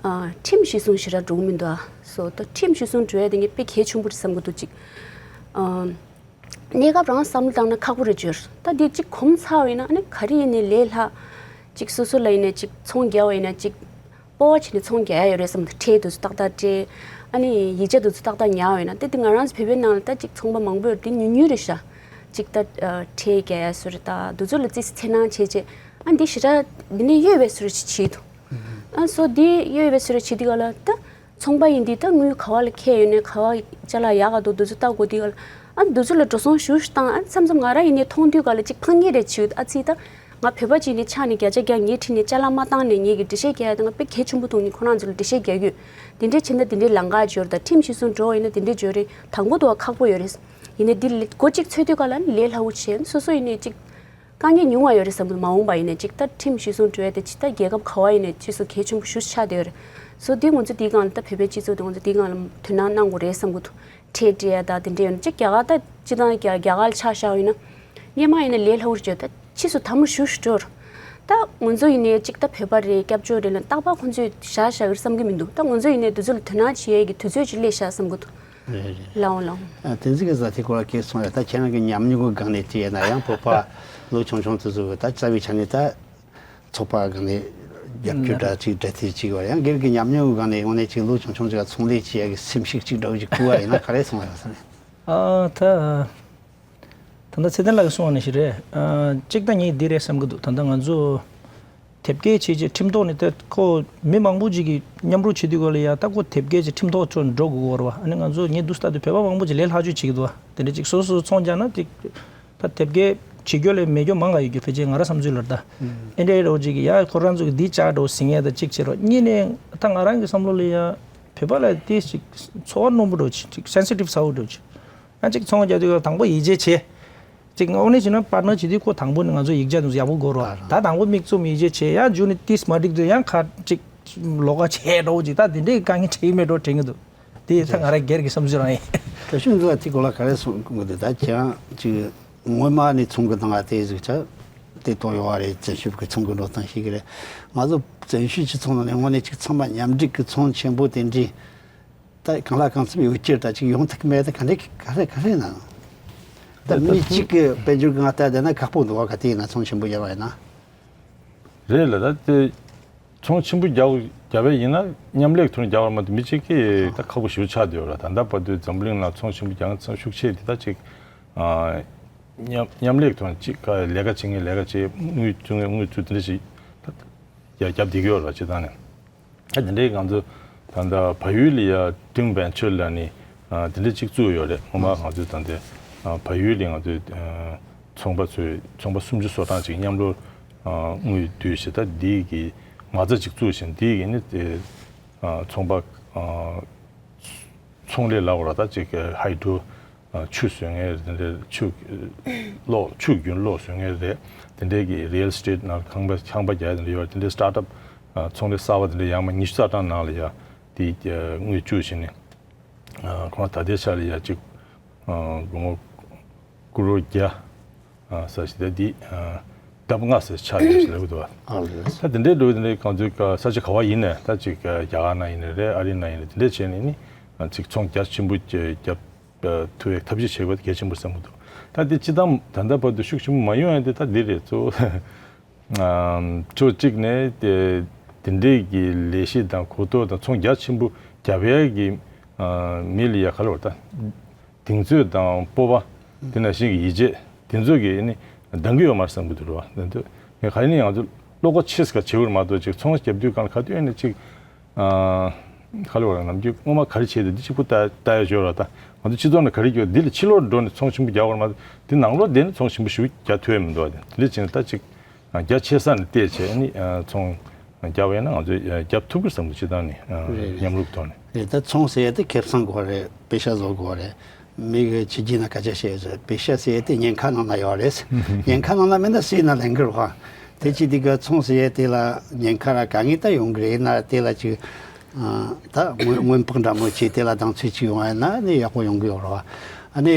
ཨ་ཁྲིམས་གཞི་བཟུང་ཞེ་དྲག་འགྲོ་གི་མི་འདུག་ཨ། སོ་ད་ཁྲིམས་གཞི་བཟུང་འགྲོ་ཡ་དེ་ངས་དཔེ་གལ་ཆེན་པོ་རེད་བསམ་གི་འདུག། ཅིག་ཨ་གནས་སྐབས་རང་བསམ་བློ་བཏང་ན་ཁག་པོ་རེད་ཅོར། ད་འདི་ཅིག་གོམས་ཚར་བ་ཡིན་ན་ཨ་ནི་ག་རེ་ཡིན་ནའི་ལས་སླ། ཅིག་སོ་སོ་ལ་ཡིན་ནའི་ཅིག་ཚོང་རྒྱག་པ་ཡིན་ན་ཅིག་སྤོབས་པ་བྱས་ནས་ཚོང་རྒྱག་ཡ་ཡོད་རེད་བསམ་འདུག། ཁྲལ་དེ་ཚོ་ཏག་ཏག་སྤྲད། ཨ་ནི་ཡིག་ཆ་དེ་ཚོ་ཏག་ཏག་ཉར་བ་ཡིན་ན། དེ་དེ་ང་རང་ཚོ་བོད་པའི་ནང་ལ་ད་ཅིག་ཚོང་པ་མང་པོ་ཡོད་རེད། དེ་ཉུང་ཉུང་རེད་ཤག། ཅིག་ད་ཨ་ཁྲལ་རྒྱག་ཡ་སུ་རེད། ད་དེ་ཚོ་ལ་ཙི་ཙི་འཚེར་སྣང་བྱས་བྱས་ཨ་འདི་ཞེ་དྲག་འདི་ནས་གཡོལ་བའི་སུ་རེད་ཅིག་བྱེད་འདུག། ཨ་སོ་འདི་གཡོལ་བའི་སུ་རེད་བྱེད་དུས་ག་ལ་ད་ཚོང་པ་ཡིན་དུས་ད་དངུལ་ག་བ་ལ་ཁེལ་ཡོད་ནའི་ག་བ་ཅ་ལག་ཡག་ག་འདུག་དེ་ཚོ་ལྟ་དགོས་དུས་ག་ལ་ཨ་དེ་ཚོ་ལ་འགྲོ་སོང་ཞུ་ཞུ་བཏང་། ཨ་མཚམས་མཚམས་ང་རང་ཡིན་ནའི་མཐོང་དུས་ག་ལ་ཅིག་ཕངས་ངེས་རེད་བྱེད། ཨ་ཙི་ད་ང་བོད་པ་ཅིག་ནས་ཆགས་ནས་བརྒྱ་ཆ་བརྒྱ་ངའི་འཁྲིས་ནས་ཅ་ལག་མ་བཏང་ནས་ངེད་ཀྱི་འགྲེལ་བཤད་རྒྱག་ཡ་དེ་ང་དཔེ་གལ་ཆེན་པོ་མཐོང་ནས་ཁོ་རང་ཚོ་ལ་འགྲེལ་བཤད་རྒྱག་གི་ཡོད། དེ་འདྲས་བྱས་ན་དེ་འདྲས་ལམ་ཁ་འབྱོར། ད་ཁྲིམས་གཞི་བཟུང་འགྲོ་བ་ཡིན་ན་དེ་འདྲས་འབྱོར་རེད། དང་པོ་དུ་བ་ཁག་པོ་ཡོད་རེད། ཡིན་ནའི་འདི་ལས་སྒོ་གཅིག་ཚོད་དུས་ག་ལ་ནི་ལས་སླ་བོ་བྱས། སོ་སོ་ཡིན་ནའི་ཅིག་དཀའ་ངལ་ཉུང་བ་ཡོད་རེད་བསམ་གི་འདུག། མ་འོངས་པ་ཡིན་ནའི་ཅིག་ད་ཁྲིམས་གཞི་བཟུང་འགྲོ་ཡ་དེ་ཅིག་ད་རྒྱལ་ཁབ་ག་བ་ཡིན་ནའི་ཅིག་སུ་གལ་ཆེན་པོ་ཞེ་པོ་ཆགས་བསྡད་ཡོད་རེད། སོ་འདི་ང་ཚོ་འདིའི་སྒང་ལ་ད་བོད་པའི་སྤྱི་ཚོགས་དེ་ང་ཚོ་འདིའི་སྒང་ལ་དོ་སྣང་གནང་དགོས་རེད་བསམ་གི་འདུག། ཁྲལ་སྤྲད་ཡ་ད་དེ་འདྲས་ཡོད་ན་ཅིག་རྒྱ་གར་ད་སྤྱིར་བཏང་རྒྱ་རྒྱ་གར་ལ་ཆ་བཞག་ཡིན་ན་སྔོན་མ་ཡིན་ན་ལས་སླ་བོ་རེད་བྱས། ད་ཕྱིས་སུ་དམ་རུ་ཞུ་ཞུ་འགྲོ། ད་ང་ཚོ་ཡིན་ནའི་ཅིག་ད་བོད་པ་རེད། སྐྱབས་བཅོལ་རེད་ལ་རྟག་པར་ཁོང་ཚོས་བཞག་བཞག་གི་རེད་བསམ་གི་མི་འདུག། ད་ང་ཚོ་ཡིན་ནའི་དེ་ཚོ་ལ་དོ་སྣང་བྱེད་ཡས་ཀྱི་དུས་ཚོད་ཅིག་སླེབས་ཤག་བསམ་གི་འདུག། རེད་རེད། ལའོ་ལའོ། ཨ་བསྟན་འཛིན་གྱིས་ད་དེ་སྐོར་ལ་སྐད་གསུངས་ཡ། ད་ཁྱེད་རང་གི་ཉམས་མྱོང་གི་སྒང་ནས་བལྟས་ན་ཡང་བོད་པ་ལོ་ཆུང་ཆུང་དེ་ཚོ་གི་ད་རྩ་བའི་ཆ་ནས་ད་ཚོགས་པ་སྒང་ནས་རྒྱབ་སྐྱོར་འདྲ་ཅིག་འདྲ་དེ་ཅིག་ཡོད་རེད། ཡང་སྒེར་གྱི་ཉམས་མྱོང་གི་སྒང་ནས་དངོས་གནས་ཅིག་ལོ་ཆུང་ཆུང་ཅིག་ལ་ཚོང་ལས་བྱེད་ཡ་གི་སེམས་ཤུགས་ཅིག་འདྲ་བོ་ཅིག་བསྐུལ་བ་ཡིན་ན་ག་རེ་གསུང་བ་ཡོད་ས་རེད། ཨ་ད། ད་ལྟ་ཚེ་བརྟན་ལགས་ཀྱིས་གསུངས་པ་ནང་བཞིན་རེད། ཨ་གཅིག་ད་ངས་འདི་རེད་བསམ་གྱི་འདུག། ད་ལྟ་ང་ཚོ་དེབ་སྐྱེལ་བྱས་རྗེས་ཁྲིམས་ཐོག་ནས་ད་ཁོ་མི་མང་པོ་ཅིག་གིས་མཉམ་རུབ་བྱེད་དུས་སྐབས་ལ་ཡ་ད་ཁོ་དེབ་སྐྱེལ་བྱས་ཁྲིམས་ཐོག་ཚུར་འགྲོ་དགོས་ཀྱི་ཡོད་རེད་བ། ཨ་ནི་ང་ཚོ་ངས་འདུག་སེ་ལྟ་དུས་བོད་པ་མང་པོ་ཅིག་ལས་སླ་བཅོས་བྱེད་ཀྱི་འདུག་བ། དེ་འདྲ་ཅིག་སོ་སོ་ཚོང་རྒྱག་ན་ཅིག་ད་དེབ་སྐྱེལ་བྱེད་རྒྱུ་ལས་མེད་རྒྱུ་མང་ག་ཡོད་རྒྱུ་ཕལ་ཆེར་ང་རང་བསམ་ཚུལ་ལ་རེད་ད། ཨེ་འདྲའི་འདྲ་བོ་ཅིག་གིས་ཡ་ཁོ་རང་ཚོ་གིས་འདི་བཅག་འགྲོ་ཟིན་ཡས་ད་ཅིག་བྱེད་རོགས། གཉིས་ནས་ད་ང་རང་གི་བསམ་བློ་ལ་ཡ་བོད་པ་ལ་ཏོག་ཙམ་ཅིག་ཚོར་བ་རྣོན་པོ་འདྲ་བོ་ཅིག་ཅིག་སེན་སི་ཊིབ་ཚ་བོ་འདྲ་བོ་ཅིག། ཡང་ཅིག་ཚོང་རྒྱག་དུས་སྐབས་དང་པོ་ཡིད་ཆེས་བྱེད། ཅིག་དངོས་གནས་བྱས་ན་པར་ཊི་ནར་བྱེད་དུས་ཁོ་དང་པོ་ནས་ང་ཚོ་ཡིག་ཆ་དེ་ཚོ་ཡག་པོ་དགོས་རེད་བ། ད་དང་པོ་མིག་བཙུམ་ཡིད་ཆེས་བྱེད། ཡང་མཇུག་ནས་ཏོག་ཙམ་མ་འགྲིག་དུས་ཡང་ཁ་ཅིག་ལོགས་ཀ་བྱེད་འགྲོ་བོ་ཅིག། ད་དེ་འདྲའི་དཀའ་ངལ་འཕྲད་ཀྱི་མེད་འགྲོ་དྲན་གྱི་འདུག། དེ་ད་ང་རང་སྒེར་གྱི་བསམ་ཚུལ་རང་ཡིན། ད་ཤུན་ཙི་ལ་དེ་སྐོར་ལ་ག་རེ་གསུང་གི་འདུག་ད་ཁྱེད་རང་ཅིག་སྔོན་མ་ནས་ཚོང་གི་སྟངས་ལ་དེ་ཟིག་ཆ་དེ་གཏོང་ཡོད་བ་རེད། བཙན་ཤུགས་ཀྱི་ཚོང་གི་འགྲོ་སྟངས་ཤིག་རེད། ང་ཚོ་བཙན་ཤུགས་ཀྱི་ཚོང་ནང་ནས་དངོས་གནས་ཅིག་ཚང་མ་མཉམ་འབྲེལ་གྱི་ཚོང་ཆེན་པོ་དེ་འདྲའི་ད་གང་ལ་གང་འཚམ་ཡོད་ཀྱི་རེད། ད་ཅིག་ཡོང་ཐུབ་ཀྱི་མེད། ད་ག་འདྲ་ག་རེ་ག་རེ་ན་ད་མི་གཅིག་གི་དཔལ་འབྱོར་གྱི་ངང་ལྟ་བསྡད་ན་ཁག་པོ་འདུག་བ། ག་དེ་ཡིན་ན་ཚོང་ཆེན་པོ་རྒྱག་པ་ཡིན་ན། རེད་ལ་ད་དེ། ཚོང་ཆེན་པོ་རྒྱག་རྒྱག་པ་ཡིན་ན་མཉམ་ལས་ཐོག་ནས་རྒྱག་པ་མ་གཏོགས་མི་གཅིག་གིས་ད་ཁག་པོ་ཞེ་པོ་ཆགས་བསྡད་ཡོད་ར། ད་ལྟ་བར་དུ་འཛམ་བུ་གླིང་ནང་ཚོང་ཆེན་པོ་རྒྱག་མཁན་ཚང་ཤུགས་ཆེ་དེ་ད་ཅིག་ཨ། མཉམ་མཉམ་ལས་ཐོག་ནས་ཅིག་ལས་ཀ་བྱེད་མཁན་ལས་ཀ་བྱེད། དངུལ་བཙུགས་མཁན་དངུལ་བཙུགས། དེ་འདྲ་ཞིག་ད་རྒྱབ་བསྡད་ཀྱི་ཡོད་ར། སྤྱིར་བཏང་ནས། ད་དེ་འདྲའི་ང་ཚོ་ད་ལྟ་བལ་ཡུལ་ལ་ཡ་ཀྲིང་བན་ཆོས་ལ་ནི་དེ་འདྲ་ཅིག་བཙུགས་ཡོད་རེད། སྔོན་མ་ང་ཚོས་ད་ལྟ་བལ་ཡུལ་ལ་ང་ཚོས་ཚོང་པ་ཚོས་ཚོང་པ་སུམ་ཅུ་སོ་གྲངས་ཅིག་མཉམ་རུབ་དངུལ་བསྡུས་བྱས། ད་འདི་གི་མ་རྩ་ཅིག་བཙུགས་ཤིང་། འདི་གི་ནི་དེ་ཚོང་པ་ཚོང་ལས་ལ་འོ་ར་ད་ཅིག་ཧའི་ཌོ་ཆུ་བཟོ་མཁན་རེད། དེ་འདྲའི་ཆུ་གློག་ཆུ་རྒྱུན་གློག་བཟོ་མཁན་རེད། དེ་འདྲའི་གི་རི་ཡལ་སི་ཊེཊ་ནང་ཁང་པ་ཁང་པ་རྒྱག་དེ་འདྲ་ཡོད་རེད། དེ་འདྲའི་སི་ཊར་ཊབ་ཚོང་ལས་གསར་པ་དེ་འདྲ་ཡང་མ་ཉི་ཤུ་རྩ་གྲངས་ནང་ལ་ཡ་དེ་དངུལ་བཅུག་བྱས་ནས་ཁོང་ད་ལྟའི་ཆ་ལ་ཡ་ཅིག་སྒོར་མོ་ཀུ་རོར་བརྒྱ་ཟེར་ཞིག་དེ་འདི་ལྡབ་ལྔ་ཟེར་ཆགས་ཡོད་ཟེར་ལབ་འདུག་བ། ཨ་ལས། ད་དེ་འདྲའི་འགྲོ་དེ་འདྲའི་གང་ཚོད་ས་ཆ་ག་བ་ཡིན་ནས། ད་ཅིག་རྒྱ་གར་ནང་ཡིན་ནའི་རེད། ཨ་རི་ནང་ཡིན་ནའི་དེ་འདྲའི་བྱས་ནས་ནི་ཅིག་ཚོང་རྒྱ་ཆེན་པོ་རྒྱབ་ཐུབ་པའི་ཐབས་ཤེས་བྱེད་དགོས་གལ་ཆེན་པོ་བསམ་གྱི་འདུག་ད་དེ་སྤྱི་བཏང་ད་ལྟ་བར་དུ་ཤུགས་ཆེན་པོ་མ་ཡོང་ཡ་དེ་ད་འདི་རེད། གཙོ་བོ་ཕྱོགས་གཅིག་ནས་དེ་དེ་འདྲའི་གི་ལས་གཞི་དང་གོ་རྟོགས་དང་ཚོང་རྒྱ་ཆེན་པོ་རྒྱབ་ཡ་གི་མི་ལ་ཡ་ག་ལ་བར་ད། གདེང་ཚོད་དང་སྤོབས་པ། དེ་ནང་བཞིན་གྱི་ཡིད་ཆེས་དེ་ཚོ་གིས་ནི་འདང་གི་ཡོད་མ་རེད་བསམ་གྱི་འདུག་ར། དེ་ཚོ་ངས་ག་རེ་ནི་ང་ཚོ་བློ་ཁོག་ཆེ་ས་ག་བྱེད་དགོས་མ་གཏོགས་ཅིག་ཚོང་རྒྱབ་དུས་གང་ལ་ག་དུས་ནི་ཅིག་ཨ། ག་ལ་བར་ནམ་རྒྱུན་སྔོན་མ་ག་རེ་བྱས་འདུག་འདི་གཅིག་པུ་ལྟ་ལྟ་ཡ་ཞོར་ར། ད་ང་ཚོ་སྤྱི་ཚོགས་ནང་ག་རེ་ཡོད་འདི་ལ་ཕྱི་ལོགས་འགྲོ་ནས་ཚོང་ཆེན་པོ་རྒྱག་དགོས་མ་གཏོགས་འདི་ནང་ལོགས་བསྡད་ནས་ཚོང་ཆེན་པོ་ཞིག་རྒྱག་ཐུབ་ཡ་མི་འདུག་བ། དེ་འདྲ་བྱས་ན་ད་ཅིག་རྒྱ་ཆེ་ས་ནས་བལྟས་བྱས་ནི་ཚོང་རྒྱག་པ་ཡིན་ན་ང་ཚོས་རྒྱབ་ཐུབ་ཀྱི་བསམ་གྱི། སྤྱི་བཏང་ནས་རེད་རེད། མཉམ་རུབ་ཐོག་ནས། རེད། ད་ཚོང་ཟེར་ཡ་དེ་ཁེ་བཟང་དགོས་རེད། པེ་ཤ་བཟོ་དགོས་རེད། མི་གི་ཕྱི་རྒྱལ་ནང་སྐད་ཆ་བཤད་ཡོད་ཟེར། པེ་ཤ་ཟེར་ཡ་དེ་ཉེན་ཁ་ནང་ན་ཡོད་རེད། ཉེན་ཁ་ནང་ན་མེད་ན་སུས་ན་ལེན་གི་རེད་བ། དེ་ཅི་དེ་གི་ཚོང་ཟེར་ཡ་དེ་ལ་ཉེན་ཁ་ར་དཀའ་ངལ་ད་ཡོང་གི་རེད། ཡིན་ན་དེ་ལ་ཅིག་ད་སྔོན་སྔོན་དཔག་འདྲ་མོ་བྱས་དེ་ལ་དང་ཚོད་ཅིག་ཡོང་བ་ཡིན་ན་ནི་ཡག་པོ་ཡོང་གི་ཡོད་རེད་བ། ཨ་ནི་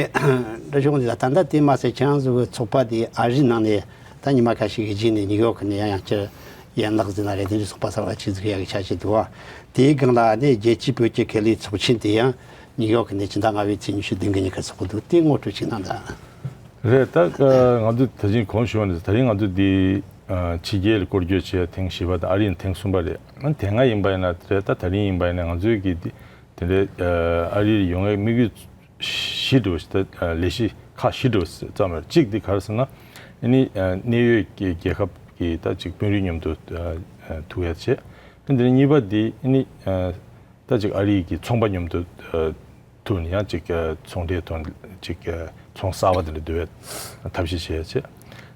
འདྲ་བྱུང་དེ་ལ་ད་ལྟ་དེ་མ་ཟད་ཁྱེད་རང་ཚོ་གི་ཚོགས་པ་དེ་ཨ་རི་ནང་ནས་ད་ཉི་མ་ཁ་ཤས་ཀྱི་རྗེས་ནས་ནིའུ་ཡོག་ནས་ཡང་ཡང་བསྐྱར་ཡན་ལག་ཟིན་ན་རེད། དེ་འདྲའི་ཚོགས་པ་གསར་བ་ཅིག་འཛུགས་ཡག་གི་འཆར་གཞི་འདུག་བ། དེའི་སྒང་ལ་ནི་རྒྱལ་སྤྱིའི་བོད་ཀྱི་ཁེ་ལས་ཚོགས་ཆེན་དེ་ཡང་ནིའུ་ཡོག་ནས་ཕྱི་ཟླ་ལྔ་པའི་ཚེས་ཉི་ཤུ་བདུན་གི་ཉིན་ཁ་ཚོགས་ཀྱི་འདུག་དེ་ངོ་སྤྲོད་ཅིག་གནང་དང་། རེད། ད་ང་ཚོ་ད་ཅིང་གོང་ཞུས་པ་ནས་ད་རིང་ང་ཚོ་འདི་ཕྱི་རྒྱལ་ལ་སྐོར་སྐྱོད་བྱས་ཐེངས་བཞི་པ་དང་ཨ་རི་ནས་ཐེངས་གསུམ་པ་རེད། དེ་སྔ་ཡིན་པ་ཡིན་ན་རེད། ད་ད་རིང་ཡིན་པ་ཡིན་ན་ང་ཚོའི་གི་འདི་དེ་འདྲའི་ཨ་རི་ཡོང་བའི་དམིགས་ཡུལ་བཞི་འདྲ་བོ་ཞིག་ད་ལས་གཞི་ཁག་བཞི་འདྲ་བོ་ཙམ་རེད། གཅིག་འདི་ག་རེ་ཟེར་ན་ཨ་ནི་གནད་ཡོད་ཀྱི་རྒྱལ་ཁབ་ཀྱི་ད་ཅིག་དཔོན་རིགས་མཉམ་དུ་ཐུག་ཡ་བྱས། འདི་གཉིས་པ་འདི་ཨ་ནི་ད་ཅིག་ཨ་རི་གི་ཚོང་པ་མཉམ་དུ་ཐུག་ནས་ཡང་ཅིག་ཚོང་འབྲེལ་ཐོག་ཅིག་ཚོང་གསར་པ་དེ་འདྲ་བསྡུ་བའི་ཐབས་ཤེས་བྱས་བྱས།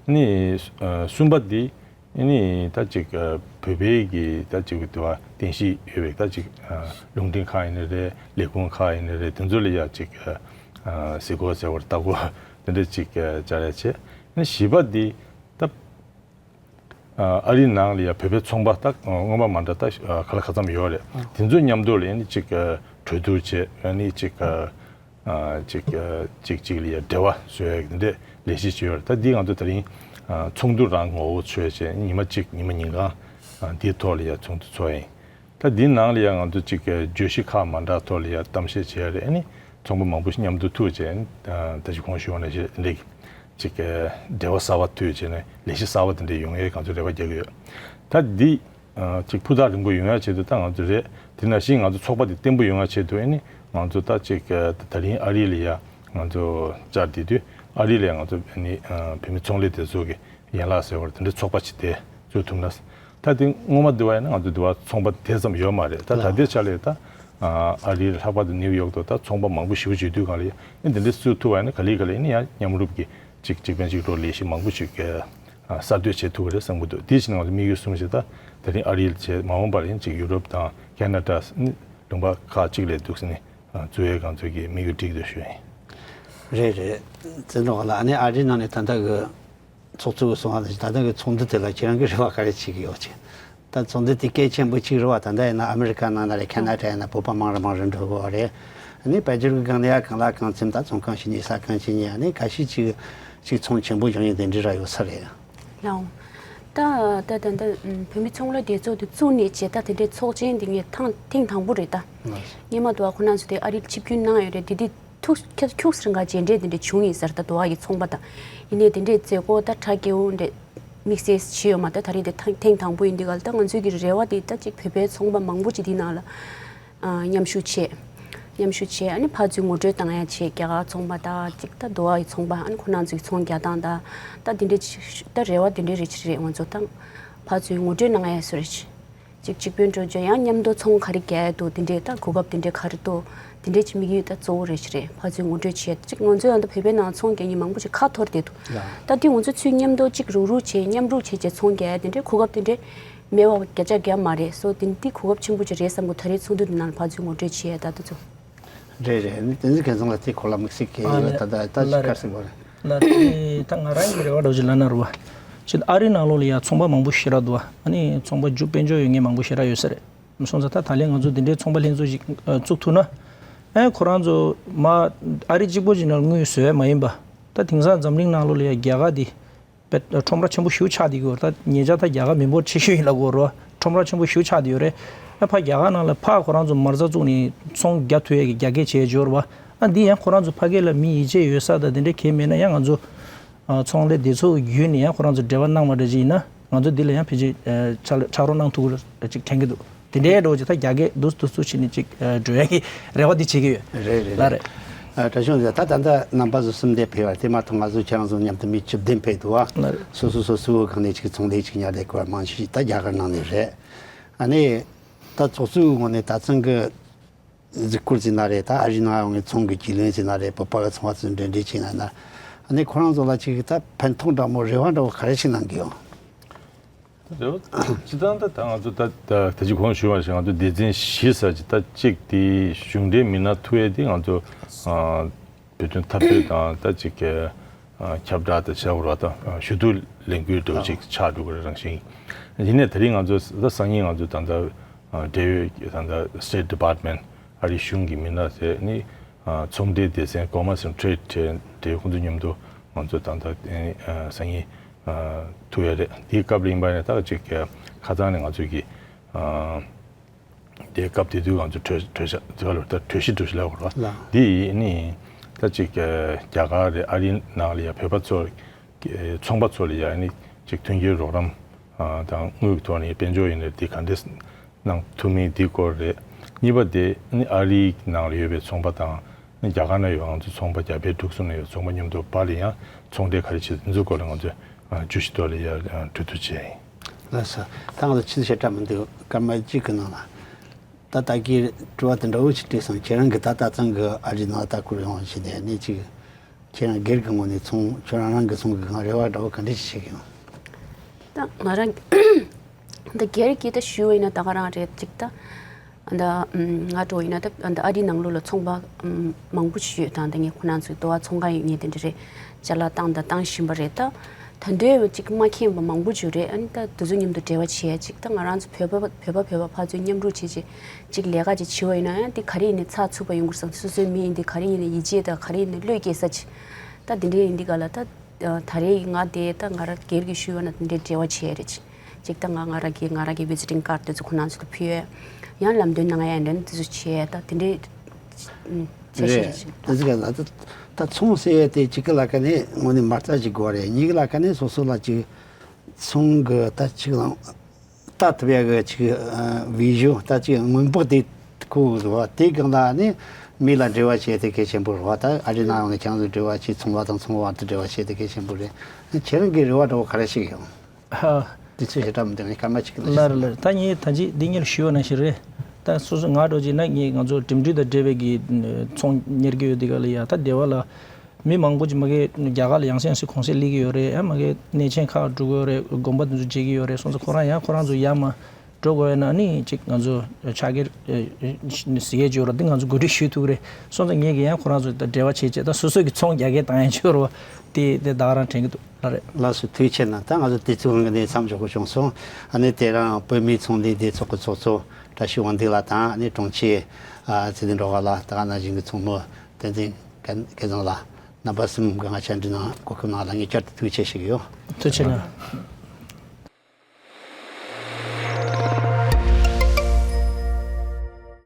ཨ་ནི་གསུམ་པ་འདི་ཨ་ནི་ད་ཅིག་བོད་པའི་གི་ད་ཅིག་དེ་བ་རྟེན་གཞི་ཡོད་པའི་ད་ཅིག་རླུང་འཕྲིན་ཁང་ཡིན་ནའི་རེད། ལས་ཁུངས་ཁག་ཡིན་ནའི་རེད། དེ་ཚོ་ལ་ཡ་ཅིག་གཟིགས་སྐོར་ཟེར་བ་ལྟ་སྐོར་དེ་འདྲ་ཅིག་བྱ་ཡ་བྱས། ཨ་ནི་བཞི་པ་འདི་ད་ཨ་རིའི་ནང་ལ་ཡ་བོད་པའི་ཚོང་པ་ད་སྔོན་མ་མ་འདྲ་ད་ག་ལ་ག་ཙམ་ཡོད་རེད། དེ་ཚོ་མཉམ་དུ་ལ་ཡ་ནི་ཅིག་གྲོས་བསྡུར་བྱས། ཨ་ནི་ཅིག་ཅིག་ཅིག་ཅིག་ལ་ཡ་འབྲེལ་བ་བཟོ་ཡ་འདི་འདྲའི་ལས་གཞི་ཅིག་ཡོད་རེད། ད་འདི་ང་ཚོ་ད་རིང་ཚོགས་འདུ་རང་ངོ་བོ་ཚོས་བྱས། ཉི་མ་གཅིག་ཉི་མ་ཉིན་གང་འདིའི་ཐོག་ལ་ཡ་ཚོགས་འདུ་ཚོགས་ཡིན། ད་འདིའི་ནང་ལ་ཡང་ང་ཚོ་ཅིག་གི་བརྗོད་གཞི་ཁག་མ་འདྲ་ཐོག་ལ་ཡང་གཏམ་བཤད་བྱེད་ཡ་རེད། ཨ་ནི་ཚོང་པ་མང་པོ་ཞིག་མཉམ་དུ་ཐུག་བྱས། ཨ་ནི་ད་ཅིག་གོང་ཞུས་པ་ནང་བཞིན་འདི་ཅིག་གི་འབྲེལ་བ་གསར་པ་མཐུད་བྱས་ནས་ལས་གཞི་གསར་པ་དེ་འདྲ་ཡོང་ཡའི་ང་ཚོ་རེ་བ་རྒྱག་གི་ཡོད། ད་འདི་ཨ་ཅིག་ཕུ་ཐག་རིང་པོ་ཡོང་ཡ་ཆེད་དུ་ད་ང་ཚོ་རེད། དེ་ནང་བཞིན་ང་ཚོ་ཚོགས་པ་དེ་བརྟན་པོ་ཡོང་ཡ་ཆེད་དུ་ཨ་ནི་ང་ཚོ་ད་ཅིག་གི་ད་རིང་ཨ་རི་ལ་ཡ་ང་ཚོ་བཅར་བསྡད་དུས་ཨ་རི་ལ་ཡ་ང་ཚོ་ཨ་ནི་ཨ་བོད་མི་ཚོང་ལས་སྡེ་ཚོགས་ཀྱི་ཡན་ལག་ཟེར་བ་དེ་འདྲའི་ཚོགས་པ་ཅིག་དེ་བཟོ་ཐུབ་ན། ད་དེ་སྔོན་མ་འདི་བ་ཡིན་ན་ང་ཚོ་འདི་བ་ཚོང་པ་དེ་ཙམ་ཡོད་མ་རེད། ད་ད་ལྟའི་ཆ་ལ་ད་ཨ་རིའི་ལྷག་པར་དུ་ནིའུ་ཡོག་ཏུ་ད་ཚོང་པ་མང་པོ་ཞེ་པོ་ཅིག་དུས་གང་ལ་ཡིན་འདི་འདྲའི་བཟོ་ཐུབ་པ་ཡིན་ན་ག་ལེ་ག་ལེ་ཡིན་ན་ཡང་མཉམ་རུབ་ཀྱི་ཅིག་ཅིག་ཕན་ཅིག་གྲོགས་ལས་གཞི་མང་པོ་ཞིག་གསར་གཏོད་བྱེད་ཐུབ་ཀྱི་རེད་བསམ་གྱི་འདུག་དེ་བཞིན་ང་ཚོ་དམིགས་ཡུལ་གསུམ་ཞིག་ད་དེ་རིང་ཨ་རི་ལ་བྱས། མ་འོངས་པར་ཡིན་ཅིག་ཡུ་རོབ་དང་ཁེ་ན་ཌ་ནི་ལུང་པ་ཁག་ཅིག་ལ་འདུག་ཟེར་ནས་བཙུགས་ཡས་ང་ཚོ་གི་དམིགས་ཡུལ་བསྒྲིགས་འདུག་ཞུ་ཡིན། རེད་རེད། བཙན་ལོག་ལ་ཨ་ནི་ཨ་རིའི་ནང་ནས་ད་ལྟ་གི་ཚོགས་གཙོ་གི་གསུང་བ་ནང་བཞིན་ད་ལྟ་གི་ཚོགས་འདུ་དེ་ལ་ཁྱེད་རང་གི་རེ་བ་ག་རེ་བྱེད་ཀྱི་ཡོད་ཅེས། ད་ཚོགས་འདུ་དེ་གལ་ཆེན་པོ་གཅིག་རེད་བ། ད་ལྟ་ཡིན་ན་ཨ་མི་རི་ཀ་ནང་ན་རེད། ཁེ་ན་ཌ་ཡིན་ན་བོད་པ་མང་རུ་མང་རུ་འགྲོ་གི་ཡོད་རེད། ཨ་ནི་དཔལ་འབྱོར་གྱི་སྒང་ནས་ཡང་གང་ལ་གང་འཚམ། ད་ཚོང་ཁང་ཞིག་ཉོས་ས་ཁང་ཞིག་ཉོས། ཨ་ནི་ཁ་ཤས་ཅིག་ཅིག་ཚོང་ཆེན་པོ་བཞེངས་ཡས་དེ་འདྲ་ར་ཡོད་ས་རེད། ལགས་འོང་། ད་ད་ད་ད་བོད་མི་ཚོང་ལས་སྡེ་ཚོགས་དེ་བཙུགས་ནས་བྱས། ད་དེ་འདྲའི་ཚོགས་ཆེན་འདི་ངས་ཐེངས་ཐེངས་དང་པོ་རེད་ད། ལགས། སྔོན་མ་དུ་བ་ཁོ་རང་ཚོ་དེ་ཨ་རིར་ཆིབས་བསྒྱུར་གནང་ཡོད་རེད། དེ་དུས་ཐུགས་ཁྱ་ཁྱུག་སེ་རང་ག་མཇལ་འཕྲད་དེ་འདྲ་བྱུང་ཡིན་ཟེར། ད་དུ་བ་གི་ཚོང་པ་དང་། ཡིན་ནའི་དེ་འདྲའི་མཛད་སྒོ་ད་གྲ་རྒྱས་པོ་འདྲ་དམིགས་བསལ་བྱས་ཡོད་མ་རེད། ད་རེས་དེ་ཐེངས་ཐེངས་དང་པོ་ཡིན་དུས་ག་ལ། ད་ང་ཚོའི་གི་རེ་བ་དེ་ད་ཅིག་བོད་པའི་ཚོང་པ་མང་པོ་ཅིག་དེའི་ནང་ལ་ཨ་མཉམ་ཞུགས་བྱས། མཉམ་ཞུགས་བྱས། ཨ་ནི་ཕར་ཚུར་ངོ་སྤྲོད་གཏང་ཡ་བྱས། རྒྱ་གར་ཚོང་པ་དང་ཅིག་ད་དུ་བ་གི་ཚོང་པ། ཨ་ནི་ཁོ་རང་ཚོའི་ཚོང་རྒྱག་སྟངས་དང་། ད་དེ་འདྲའི་ཅིག་ད་རེ་བ་དེ་འདྲའི་རེ་ཅིག་རེད། ང་ཚོ་ད་ཕར་ཚུར་ངོ་སྤྲོད་གནང་ཡ་སུ་རེད། ཅིག་གཅིག་པོའི་འགྲོ་རྒྱུ་ཡང་མཉམ་དུ་ཚོང་ག་རེ་རྒྱག་ཡ་འདུག། དེ་འདྲའི་ད་གོ་སྐབས་དེ་འདྲའི་ག་རེ་འདུག། དེ་འདྲའི་ཅིག་དམིགས་ཡུལ་ད་གཙོ་བོ་རེ་ཞིག་རེད། ཕར་ཚུར་ངོ་སྤྲོད་བྱས། ཅིག་ང་ཚོའི་ཨ་ད་བོད་པའི་ནང་ཚོང་རྒྱག་མཁན་མང་པོ་ཞིག་ཁ་འཐོར་བསྡད་འདུག། ལགས། ད་དེ་ང་ཚོ་ཚུར་མཉམ་དུ་ཅིག་རུག་རུག་བྱས། མཉམ་རུབ་བྱས་བྱས་ཚོང་རྒྱག་ཡ་དེ་འདྲའི་གོ་སྐབས་དེ་འདྲའི་མེད་པ་བརྒྱ་ཆ་བརྒྱ་མ་རེད། སོ་དེ་འདི་གོ་སྐབས་ཆེན་པོ་ཅིག་རེད་བསམ་གི། ད་རེས་ཚོགས་འདུ་འདི་ནང་ལ་ཕར་ཚུར་ངོ་སྤྲོད་བྱས་ཡ་ད་དེ་ཚོ། རེད་རེད། ཨ་ནི་བསྟན་འཛིན་མཁས་བཟང་ལགས་དེའི་སྐོར་ལ་དམིགས་བསལ་གྱི་ཨ་ཡོད། ལགས། ད་ད་ད་ཅིག་ལགས་རེད། དཀར་སེང་བ་རེད། ལགས་རེད། ད་ང་རང་གི་རེ་བ་འདྲ་བོ་ཅིག་ལབ་ན་རེད་བ། ཅིག་ཨ་རི་ནང་ལོགས་ལ་ཡ་ཚོང་པ་མང་པོ་ཞེ་དྲག་འདུག་བ། ཨ་ནི་ཚོང་པ་རྒྱུ་དཔལ་འབྱོར་ཡོད་མཁན་མང་པོ་ཞེ་དྲག་ཡོད་ས་རེད། སོང་ཙང་ད་ད་ལན་ང་ཚོ་འདི་འདྲའི་ཚོང་པ་ལྷན་ཚོགས་ཤིག་ཨ་བཙུགས་ཐུབ་ན། ཨ་ཁོ་རང་ཚོ་མ་ཨ་རི་གཅིག་པོ་ཅིག་ནང་དངུལ་བཟོ་ཡ་མ་ཡིན་པ། ད་དེང་སང་འཛམ་གླིང་ནང་ལོགས་ལ་ཡ་རྒྱ་གར་འདི་དཔེ་ཁྲོམ་ར་ཆེན་པོ་ཞེ་པོ་ཆགས་བསྡད་ཀྱི་ཡོད་རེད། ད་ཉེ་ཆར་ད་རྒྱ་གར་མི་འབོར་ཆེ་ཤོས་ཡིན་ལབ་དགོས་རེད། ཁྲོམ་ར་ཆེན་པོ་ཞེ་པོ་ཆགས་བསྡད་ཡོད་རེད། ཨ་ཕར་རྒྱ་གར་ནང་ལ་ཕར་ཁོ་རང་ཚོ་མ་རྩ་བཙུགས་ནས་ཚོང་རྒྱག་ཐུབ་ཡས་ཀྱི་རྒྱ་སྐྱེད་བྱས་ཡོད་རེད་བ། ཨ་འདི་ཡང་ཁོ་རང་ཚོ་ཕ་གི་ལ་མི་ཡིད་ཆེས་ཡོད་ས་དང་དེ་འདྲ་གང་ཡང་མེད་ན། ཡང་ང་ཚོ་ཨ་ཚོང་ལས་སྡེ་ཚོགས་བརྒྱུད་ནས་ཡང་ཁོ་རང་ཚོ་འབྲེལ་བ་གནང་བ་འདྲ་ཅིག་ཡིན་ན། ང་ཚོ་འདི་ལ་ཡང་ཕལ་ཆེར་ཨ་ཕྱག་ཕྱག་རོགས་གནང་ཐུབ་ཀྱི་རེད་ཅིག་དྲན་གྱི་འདུག། དེ་འདྲའི་འགྲོ་ཅིག་ད་རྒྱ་སྐད་འདུག་འདུག་འདུག་བྱས་ནས་ཅིག་ཨ་འགྲོ་ཡ་གི་རེ་བ་འདི་བྱེད་ཀྱི་ཡོད། རེད་རེད་ལགས་རེད། རེད། ཨ་བཀྲ་ཤིས་ལགས། ད་ད་ལྟ་རྣམ་པ་ཚོ་གསུམ་དེ་ཕེབས་པ་དེ་མ་གཏོགས་ང་ཚོ་ཁྱེད་རང་ཚོ་མཉམ་དུ་མི་བཅུ་བདུན་ཕེབས་འདུག་བ། ལགས་རེད། སོ་སོ་སོ་སོའི་སྒང་ནས་ཅིག་ཚོང་ལས་ཅིག་གཉེར་བསྡད་དགོས་པ་མང་ཤོས་ཤིག་ད་རྒྱ་གར་ནང་ནས་རེད། ཨ་ནི་ད་ཚོགས་གཙོའི་ངོས་ནས་ད་ཚང་གི་གཟིགས་སྐོར་ཟེར་ན་རེད། ད་ཨ་རི་ནང་ཡོང་བའི་ཚོང་གི་རྒྱུས་ལོན་ཟེར་ན་རེད། བོད་པ་གི་ཚོང་བ་ཚོ་འབྲེལ་འདྲིས་བྱས་ན་ན། ཨ་ནི་ཁོ་རང་ཚོ་ལ་ཅིག་ད་ཕན་ཐོགས་འདྲ་མོ་རེ་བ་འདྲ་བོ་ག་རེ་ཞིག་གནང་གི་ཡོད། རེད་བ། སྤྱིར་བཏང་ད་ད་ང་ཚོ་ད་ད་ད་ཅི་གོང་ཞུས་པ་བཞིན་ང་ཚོ་སྡེ་ཚན་བཞི་ཟེར་གྱི་ད་གཅིག་དེ་གཞུང་འབྲེལ་མི་སྣ་ཐུག་ཡས་དེ་ང་ཚོ་ཨ་བོད་དོན་འཐབ་རྩོད་དང་ད་ཅིག་གི་ཨ་ཁྱབ་བསྒྲགས་དང་བྱ་བ་ར་ད་ཞུ་གཏུག་ལས་འགུལ་འདྲ་བོ་ཅིག་ཆགས་འགྲོ་གི་རེད་རང་བཞིན། ཡིན་ནའི་ད་རིང་ང་ཚོ་ད་སང་ཉིན་ང་ཚོ་ད་ད་འབྲེལ་ཡོད་ད་ད་State Department ཨ་རིའི་གཞུང་གི་མི་སྣ་ཟེར་ནི་ཚོང་འབྲེལ་སྡེ་ཚན་Commerce and Trade དེ་ཁོང་ཚོ་མཉམ་དུ་ང་ཚོ་ད་ལྟ་སང་ཉིན་ཐུག་ཡ་རེད། དེའི་སྐབས་ལ་ཡིན་པ་ནི་ད་ཅིག་ཁ་སང་ནས་ང་ཚོ་གི་དེའི་སྐབས་དེ་དུས་ང་ཚོ་གྲོས་གྲོས་ཆ་དེ་བ་ལ་ད་གྲོས་གཞི་གྲོས་གཞི་ལབ་དགོས་རེད། འདི་ནི་ད་ཅིག་རྒྱ་གར་རེད། ཨ་རིའི་ནང་ལ་ཡ་བོད་པ་ཚོ་ཚོང་པ་ཚོ་ལ་ཡ་ནི་ཅིག་མཐུན་རྐྱེན་རོགས་རམ་དང་དངུལ་གྱི་ཐོག་ནས་དཔལ་འབྱོར་ཡིན་ནའི་དེ་ག་འདྲས་གནང་ཐུབ་མིན་འདི་སྐོར་རེད། གཉིས་པ་དེ་ནི་ཨ་རིའི་ནང་ལ་ཡོད་པའི་ཚོང་པ་དང་ནི་རྒྱ་གར་ན་ཡོད་ང་ཚོ་ཚོང་པ་རྒྱ་བལ་འབྲུག་གསུམ་ན་ཡོད་ཚོང་པ་མཉམ་དུ་བར་ལ་ཡང་ཚོང་འབྲེལ་ག་རེ་བྱེད་འཛུགས་སྐོར་ལ་ང་ཚོས་བརྗོད་གཞི་ཐོག་ལ་ཡང་གྲོས་བསྡུར་བྱས་ཡིན། ལགས་སོ། ད་ང་ཚོ་ཕྱི་ཞེ་དྲག་མི་འདུག་སྐར་མ་གཅིག་གི་ནང་ལ་ད་ལྟ་གི་དྲི་བ་དེ་འདྲ་བོ་ཞིག་དྲིས་སོང་། ཁྱེད་རང་གི་ད་ལྟ་ཚང་གི་ཨ་རི་ནང་ལྟ་སྐོར་ཡོང་བ་བྱས་ནས་ནི་ཅིག་ཁྱེད་རང་སྒེར་གྱི་ངོས་ནས་ཚོང་ཁྱོད་རང་རང་གི་ཚོང་གི་སྒང་རེ་བ་འདྲ་བོ་ག་འདྲ་ཞིག་བྱེད་ཀྱི་ཡོད། ད་ང་རང་འདི་སྒེར་གྱི་ད་ཞུ་བ་ཡིན་ན་ད་ག་རང་རེད་ཅིག་ད་ད་ང་འགྲོ་ཡིན་ན་ད་ད་ཨ་རིའི་ནང་ལོགས་ལ་ཚོང་པ་མང་པོ་ཞིག་ཡོད། ད་ད་ངས་ཁོ་རང་ཚོའི་དོ་བ་ཚོང་ཁང་ཡོད་ངས་དེ་འདྲ་རེད་ཅ་ལག་བཏང་ད་བཏང་བཞིན་པ་རེད། ད་ད་འདོད་ཅིག་མ་མཁྱེན་པ་མང་པོ་ཞིག་རེད། ཨ་ནི་ད་དེ་ཚོ་མཉམ་དུ་འབྲེལ་བ་བྱས་ཅིག་ད་ང་རང་ཚོ་བོད་པ་བོད་པ་བོད་པ་ཕར་ཚུར་མཉམ་རུབ་བྱས་བྱས་ཅིག་ལས་ཀ་ཅིག་བྱེད་བ་ཡིན་ན་ཡང་དེ་ག་རེ་ཡིན་ནའི་ཚགས་ཚུད་པ་ཡོང་དགོས་བསམ། སོ་སོའི་མི་ཡིན་དེ་ག་རེ་ཡིན་ནའི་ཡིད་ཆེས་དང་ག་རེ་ཡིན་ནའི་བློས་འགེལ་ས་ཅིག་ད་དེ་འདྲའི་ཡིན་དུས་ག་ལ་ད་ད་རེས་ང་དེ་ད་ང་རང་སྒེར་གྱི་ཞུས་པ་ན་དེ་འདྲའི་འབྲེལ་བ་བྱས་རེད། ཅིག་ད་ང་ང་རང་གི་ང་རང་གི་visiting card དེ་ཚོ་ཁོ་རང་ཚོ་ལ་ཕུལ་ཡས། ཡང་ལམ་སྟོན་གནང་ཡས་འདྲ་ནི་དེ་ཚོ་བྱས་ད་དེ་འདྲའི་བྱས་ཤེས་རེད། ཅིག་དེ་ཚོ་ག་ལ་ད་ད་ཚོང་ཟེར་ཡས་དེ་གཅིག་གི་ལ་ཁ་ནས་དངོས་གནས་མ་རྩ་ཅིག་དགོས་རེད། གཉིས་གི་ལ་ཁ་ནས་སོ་སོ་ལ་ཅིག་ཚོང་གི་ད་ཅིག་ལ་ལྟ་ཐུབ་ཡ་གི་ཅིག་ཨ་vision ད་ཅིག་སྔོན་དཔག་དེ་ཁོ་རེད་བ། དེ་སྒང་ལ་ནི་མི་ལ་འབྲེལ་བ་བྱེད་དེ་གལ་ཆེན་པོ་རེད་བ། ད་ཨ་རི་ནང་ཡོང་ནས་ཁྱེད་རང་ཚོ་འབྲེལ་བ་བྱེད། ཚོང་པ་དང་ཚོང་པ་བར་དུ་འབྲེལ་བ་བྱེད་དེ་གལ་ཆེན་པོ་རེད། ཁྱེད་རང་གི་རེ་བ་འདྲ་བོ་ག་རེ་ཞིག་ཡོད། ཧ། དེ་ཚོ་ཞེ་དྲག་མི་འདུག་ངས་སྐར་མ་གཅིག་ལ་ལར་ལར་ད་ངས་ད་ཅི་འདི་ཉེར་ཞུ་བ་ནང་བཞིན་རེད། ད་སོ་སོ་ང་འགྲོ་ཅིག་ན་ངས་ང་ཚོ་འགྲིམ་འགྲུལ་དང་འབྲེལ་བའི་གི་ཚོང་གཉེར་གྱི་ཡོད་དེ་ག་ལ་ཡ་ད་སྡེ་བ་ལ། མི་མང་པོ་ཅིག་མ་གི་རྒྱ་གར་ལ་ཡང་སེ་ཡང་སེ་གུང་སེང་སླེབས་ཀྱི་ཡོད་རེད། ཡང་མ་གི་གནས་ཆེན་ཁག་འགྲོ་གི་ཡོད་རེད། དགོན་པ་དེ་ཚོ་མཇལ་གྱི་ཡོད་རེད། སོང་ཙང་ཁོ་རང་ཡང་ཁོ་རང་ཚོ་ཡར་མར་ འགྲོ་དགོས་ཡོད་ན་ནི་ཅིག་ང་ཚོ་ཕྱག་འཁྱེར་ཟེར་ཡས་ཅིག་ཡོད་རེད། འདི་ང་ཚོ་གོ་སྒྲིག་ཞུ་ཐུབ་ཀྱི་རེད་སོང་ཙང་ངས་ཀྱི་ཡང་ཁོ་རང་ཚོ་དང་འབྲེལ་བ་བྱེད་བྱེད་ད་སོ་སོ་གི་ཚོང་རྒྱག་མཁན་བཏང་ཡས་ཅིག་ཡོད་རེད་བ། དེ་དེ་ད་ག་རང་དྲན་གྱི་འདུག་ལགས་རེད། ལགས་སོ། ཐུགས་རྗེ་ཆེ་གནང་། ད་ང་ཚོ་དུས་ཚོད་ཁོང་གི་ནས་མཚམས་འཇོག་དགོས་བྱུང་སོང་། ཨ་ནི་དེ་རིང་བོད་མིའི་ཚོང་ལས་སྡེ་ཚོགས་ཀྱི་ཚོགས་གཙོ་བཀྲ་ཤིས་དབང་འདུས་ལགས་དང་ཨ་ནི་དྲུང་ཆེ་ཚེ་བརྟན་སྒྲོལ་དཀར་ལགས་ད་ག་ནང་བཞིན་གྱི་ཚོགས་གཙོ་བསྟན་འཛིན་སྐལ་བཟང་ལགས་རྣམ་པ་གསུམ་གྱིས་ང་ཕྱག་འབྲེལ་གནང་གོ་སྐབས་གནང་ལ་ངས་བསྐྱར་དུ་ཐུགས་རྗེ་ཆེ་ཞུ་གི་ཡོད། ཐུགས་རྗེ་གནང་།